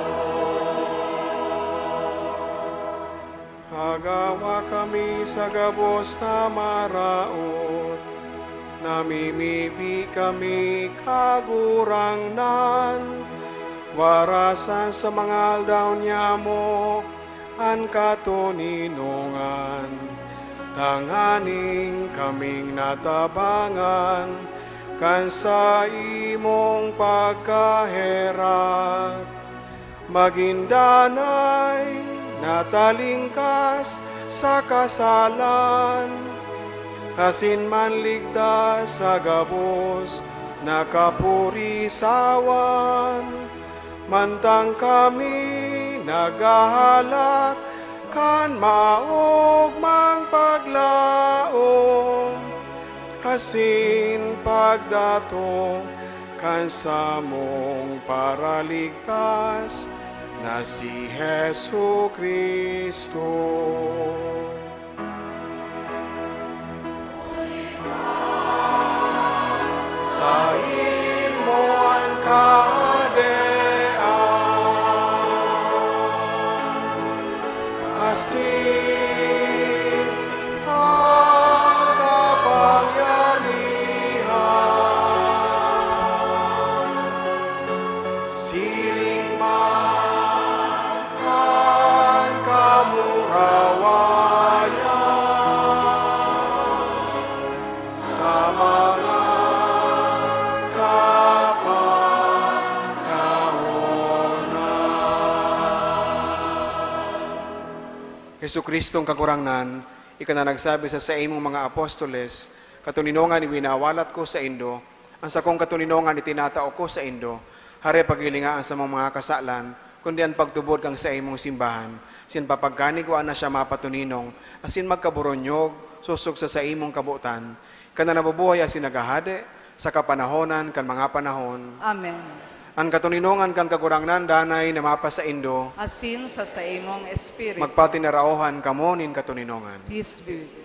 Agawa kami sa gabos na maraot. Namimibi kami, Kagurangnan, warasan sa mga aldaw niamo an katoninongan, tanganing kaming natabangan kan saimong pagkaherak, magin danay, natalingkas sa kasalan, asin manligtas sa gabos na kapurisawan. Mantang kami naghahalat kan maogmang paglaom, asin pagdatong kan samong Paraligtas na si Jesu-Cristo. Saimo an kahadean, asin an kapangyarihan, siring man an kamurawayan sa mga kapanahon na. Jesu-Cristong Kagurangnan, ika na nagsabi sa saimong mga apostoles, "Katoninongan iwinawalat ko saindo, an sakong katoninongan itinatao ko saindo, hare paghilinga an samong mga kasalan, kundi an pagtubod kan saimong simbahan. Siyan papagkani ko na siya mapatoninong, asin magkaboronyog, sosog sa saimong kabotan. Ika na nabubuhay asin naghahade, sa kapanahonan kan mga panahon." Amen. An katoninongan kan Kagurangnan danay na mapasaindo. Asin sa saimong espiritu. Magpatinaraohan kamo nin katoninongan. Peace be with you.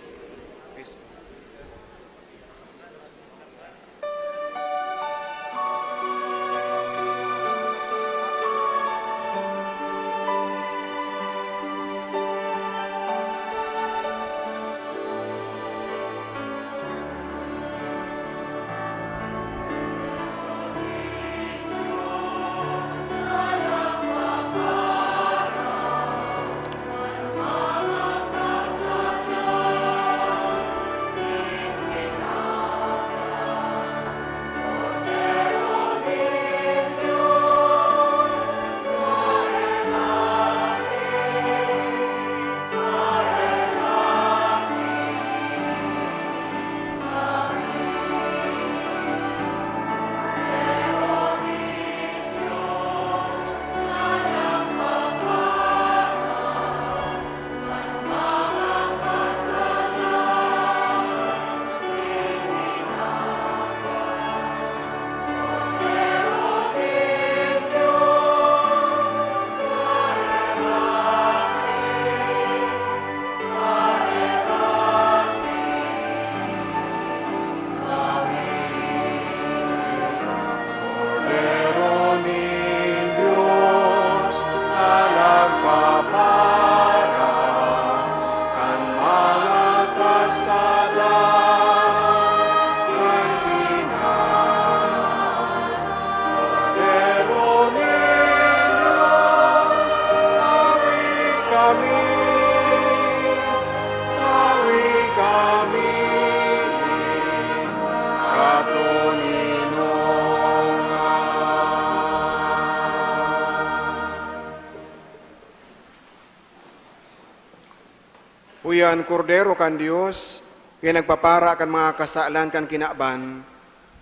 An Kordero kan Dios, na nagpapara kan mga kasalan kan kinaban,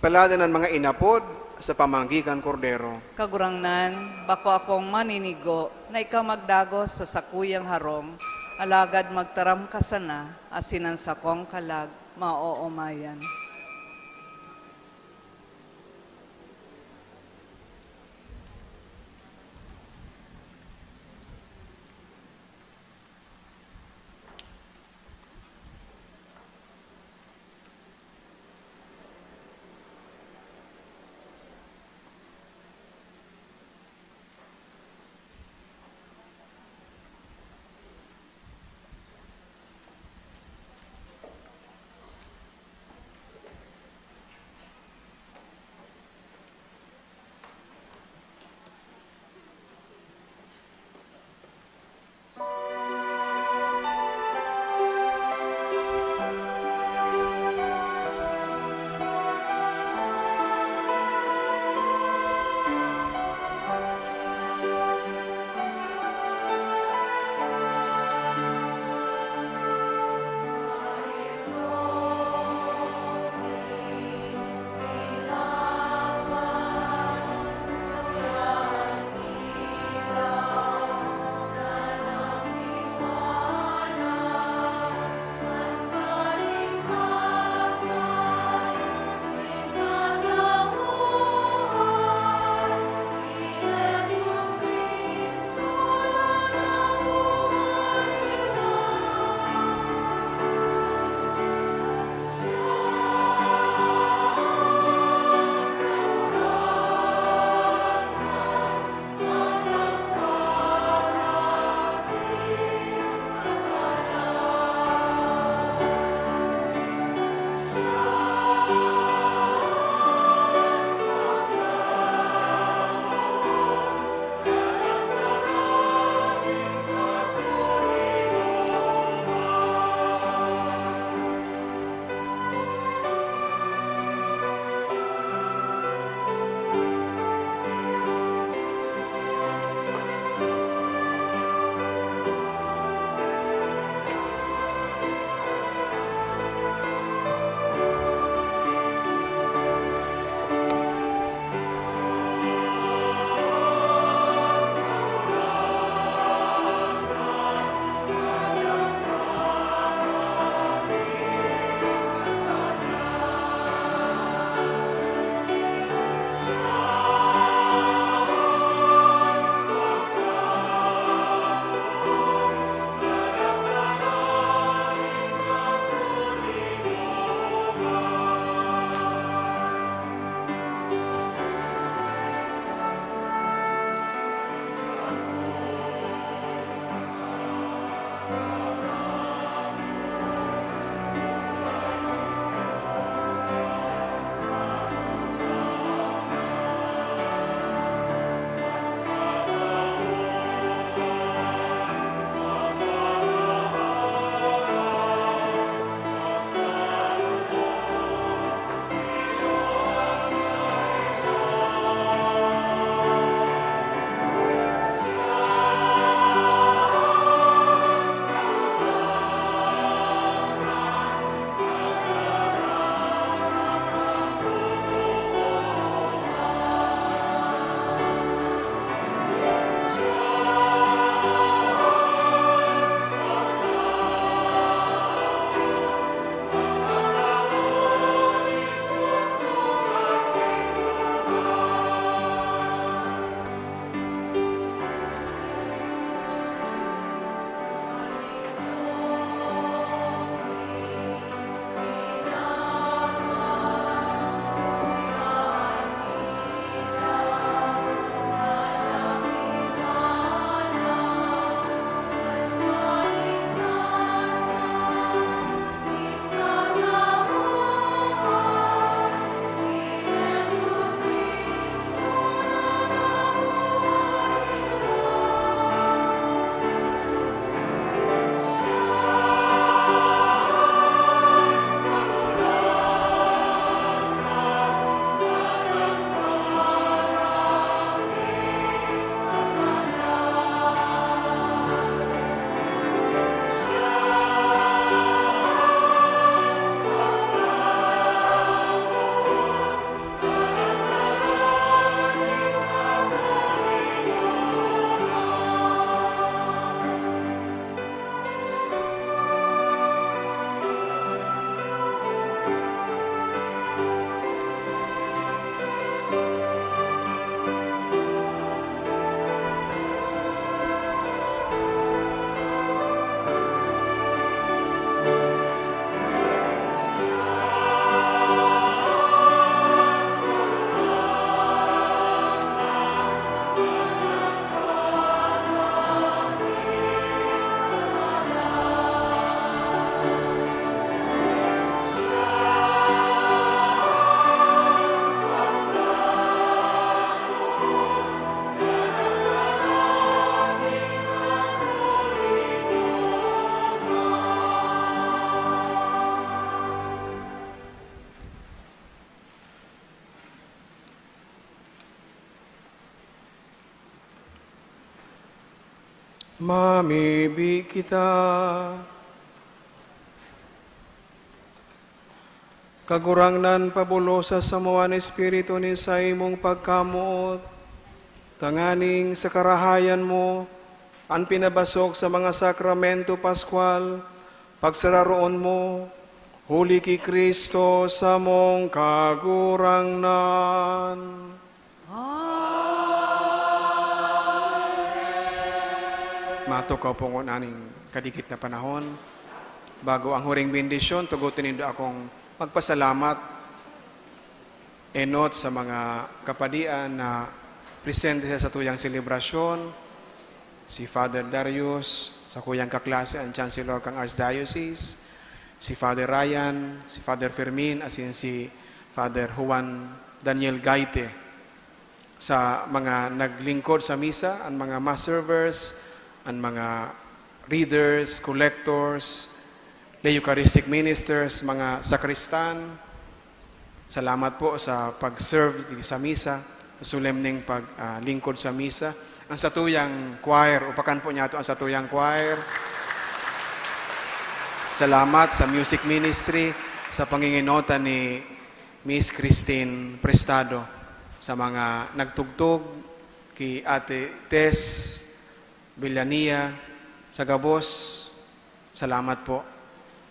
paladan an mga inapod sa pamanggi kan Kordero. Kagurangnan, bako akong maninigo na ikaw magdagos sa sakuyang harong, alagad magtaram ka sana, asin an sakong kalag maoomayan. Mamibi kita. Kagurangnan, pabulosa samo an espiritu nin saimong pagkamoot, tanganing sa karahayan mo, an pinabasok sa mga sakramento paskwal, pagsararoon mo, huli ki Cristo samong Kagurangnan. Matukaw po ngunyan ning kadikit na panahon. Bago ang huring bendisyon, tugoton nindo akong magpasalamat enot sa mga kapadian na presente sa satuyang selebrasyon, si Father Darius, sakuyang kaklase, an Chancellor kan Archdiocese, si Father Ryan, si Father Fermin, asin si Father Juan Daniel Gaite. Sa mga naglingkod sa misa, an mga mass servers, an mga readers, collectors, lay Eucharistic ministers, mga sakristan, salamat po sa pag-serve di sa misa, sa solemneng pag, ah, lingkod sa misa. Ang satuyang choir, upakan po niyato ang satuyang choir. Salamat sa music ministry, sa panginginota ni Miss Christine Prestado, sa mga nagtugtog, ki Ate Tess Villania, sa gabos, salamat po.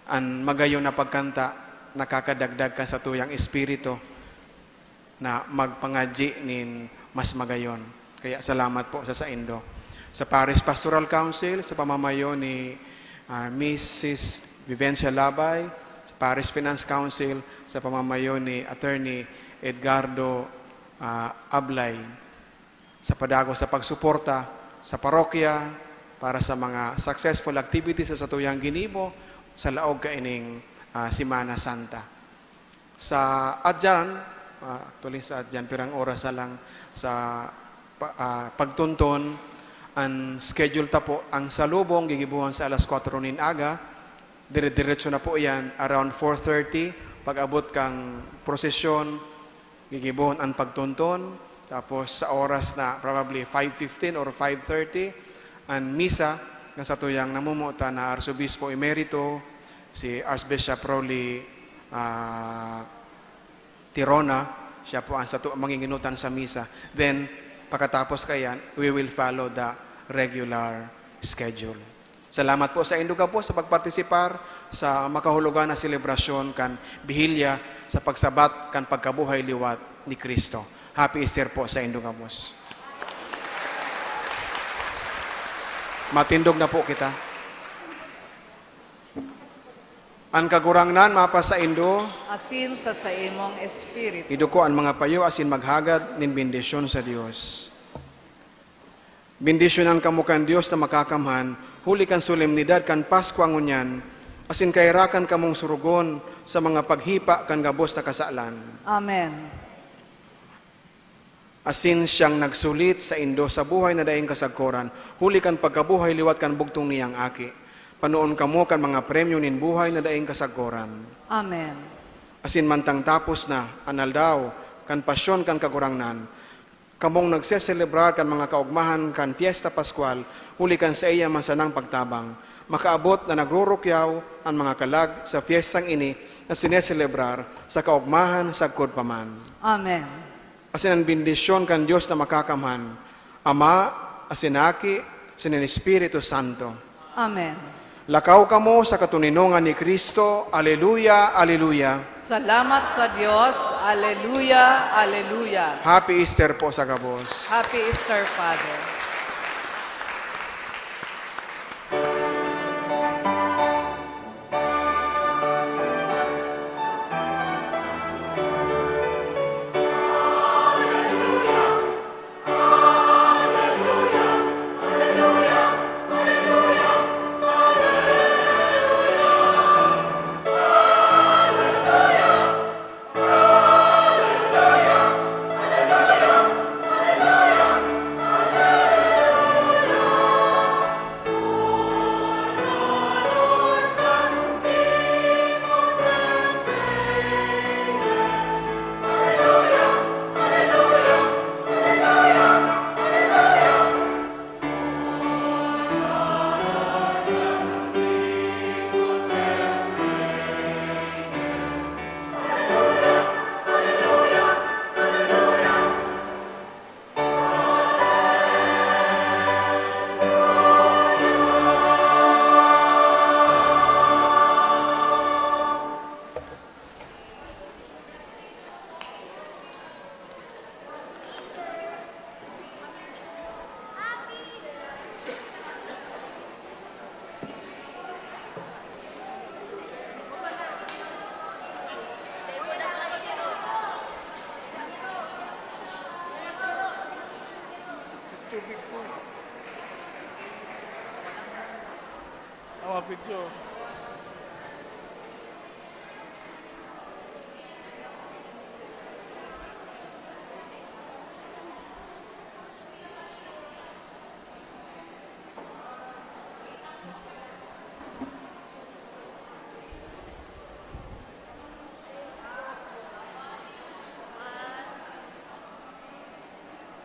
An magayon na pagkanta nakakadagdag kan satuyang espiritu na magpangadyi nin mas magayon. Kaya salamat po sa saindo. Sa Parish Pastoral Council, sa pamamayo ni, ah, Missus Vivencia Labay, sa Parish Finance Council, sa pamamayo ni Attorney Edgardo, ah, Ablay, sa padagos sa pagsuporta sa parokya para sa mga successful activities sa satuyang ginibo sa laog kaining, ah, Semana Santa. Sa adyan, ah, actually sa adyan, pirang oras na lang sa pa-, ah, pagtonton, an schedule ta po, ang salubong gigibohon sa alas kwatro nin aga, dire-diretso na po iyan around four thirty, pag-abot kan prosesyon, gigibohon an pagtonton, tapos sa oras na probably five fifteen or five thirty, an misa kan satuyang namumutan na Arsobispo Emerito, si Archbishop Rolly, ah, Tirona, siya po an sato manginginutan sa misa. Then, pakatapos kaiyan, we will follow the regular schedule. Salamat po saindo gabos sa pagpartisipar sa makahulogan na selebrasyon kan Bihilya sa pagsabat kan pagkabuhay liwat ni Cristo. Happy Easter po saindo gabos. Matindog na po kita. An Kagurangnan mapasaindo. Asin sa saimong espiritu. Iduko an mga payo asin maghagad nin bendisyon sa Dios. Bendisyonan kamo kan Dios na Makakamhan, huli kan solemnidad kan Paskwa ngunyan, asin kairakan kamong surugon sa mga paghipa kan gabos na kasalan. Amen. Asin siyang nagsulit saindo sa buhay na daing kasagkoran, huli kan pagkabuhay liwat kan bugtong niyang Aki. Panoon kamo kan mga premyo nin buhay na daing kasagkoran. Amen. Asin mantang tapos na an aldaw kan pasyon kan Kagurangnan, kamong nagseselebrar kan mga kaogmahan kan Fiesta Pascual, huli kan saiya man sanang pagtabang, makaabot na nagrurukyaw an mga kalag sa fiestang ini na sineselebrar sa kaogmahan sagkod pa man. Amen. Asin an bendisyon kan Dios na Makakamhan, Ama, asin Aki, asin an Espiritu Santo. Amen. Lakaw kamo sa katoninongan ni Cristo. Aleluya, aleluya. Salamat sa Dios. Aleluya, aleluya. Happy Easter po sa gabos. Happy Easter, Father. Ang mga picture.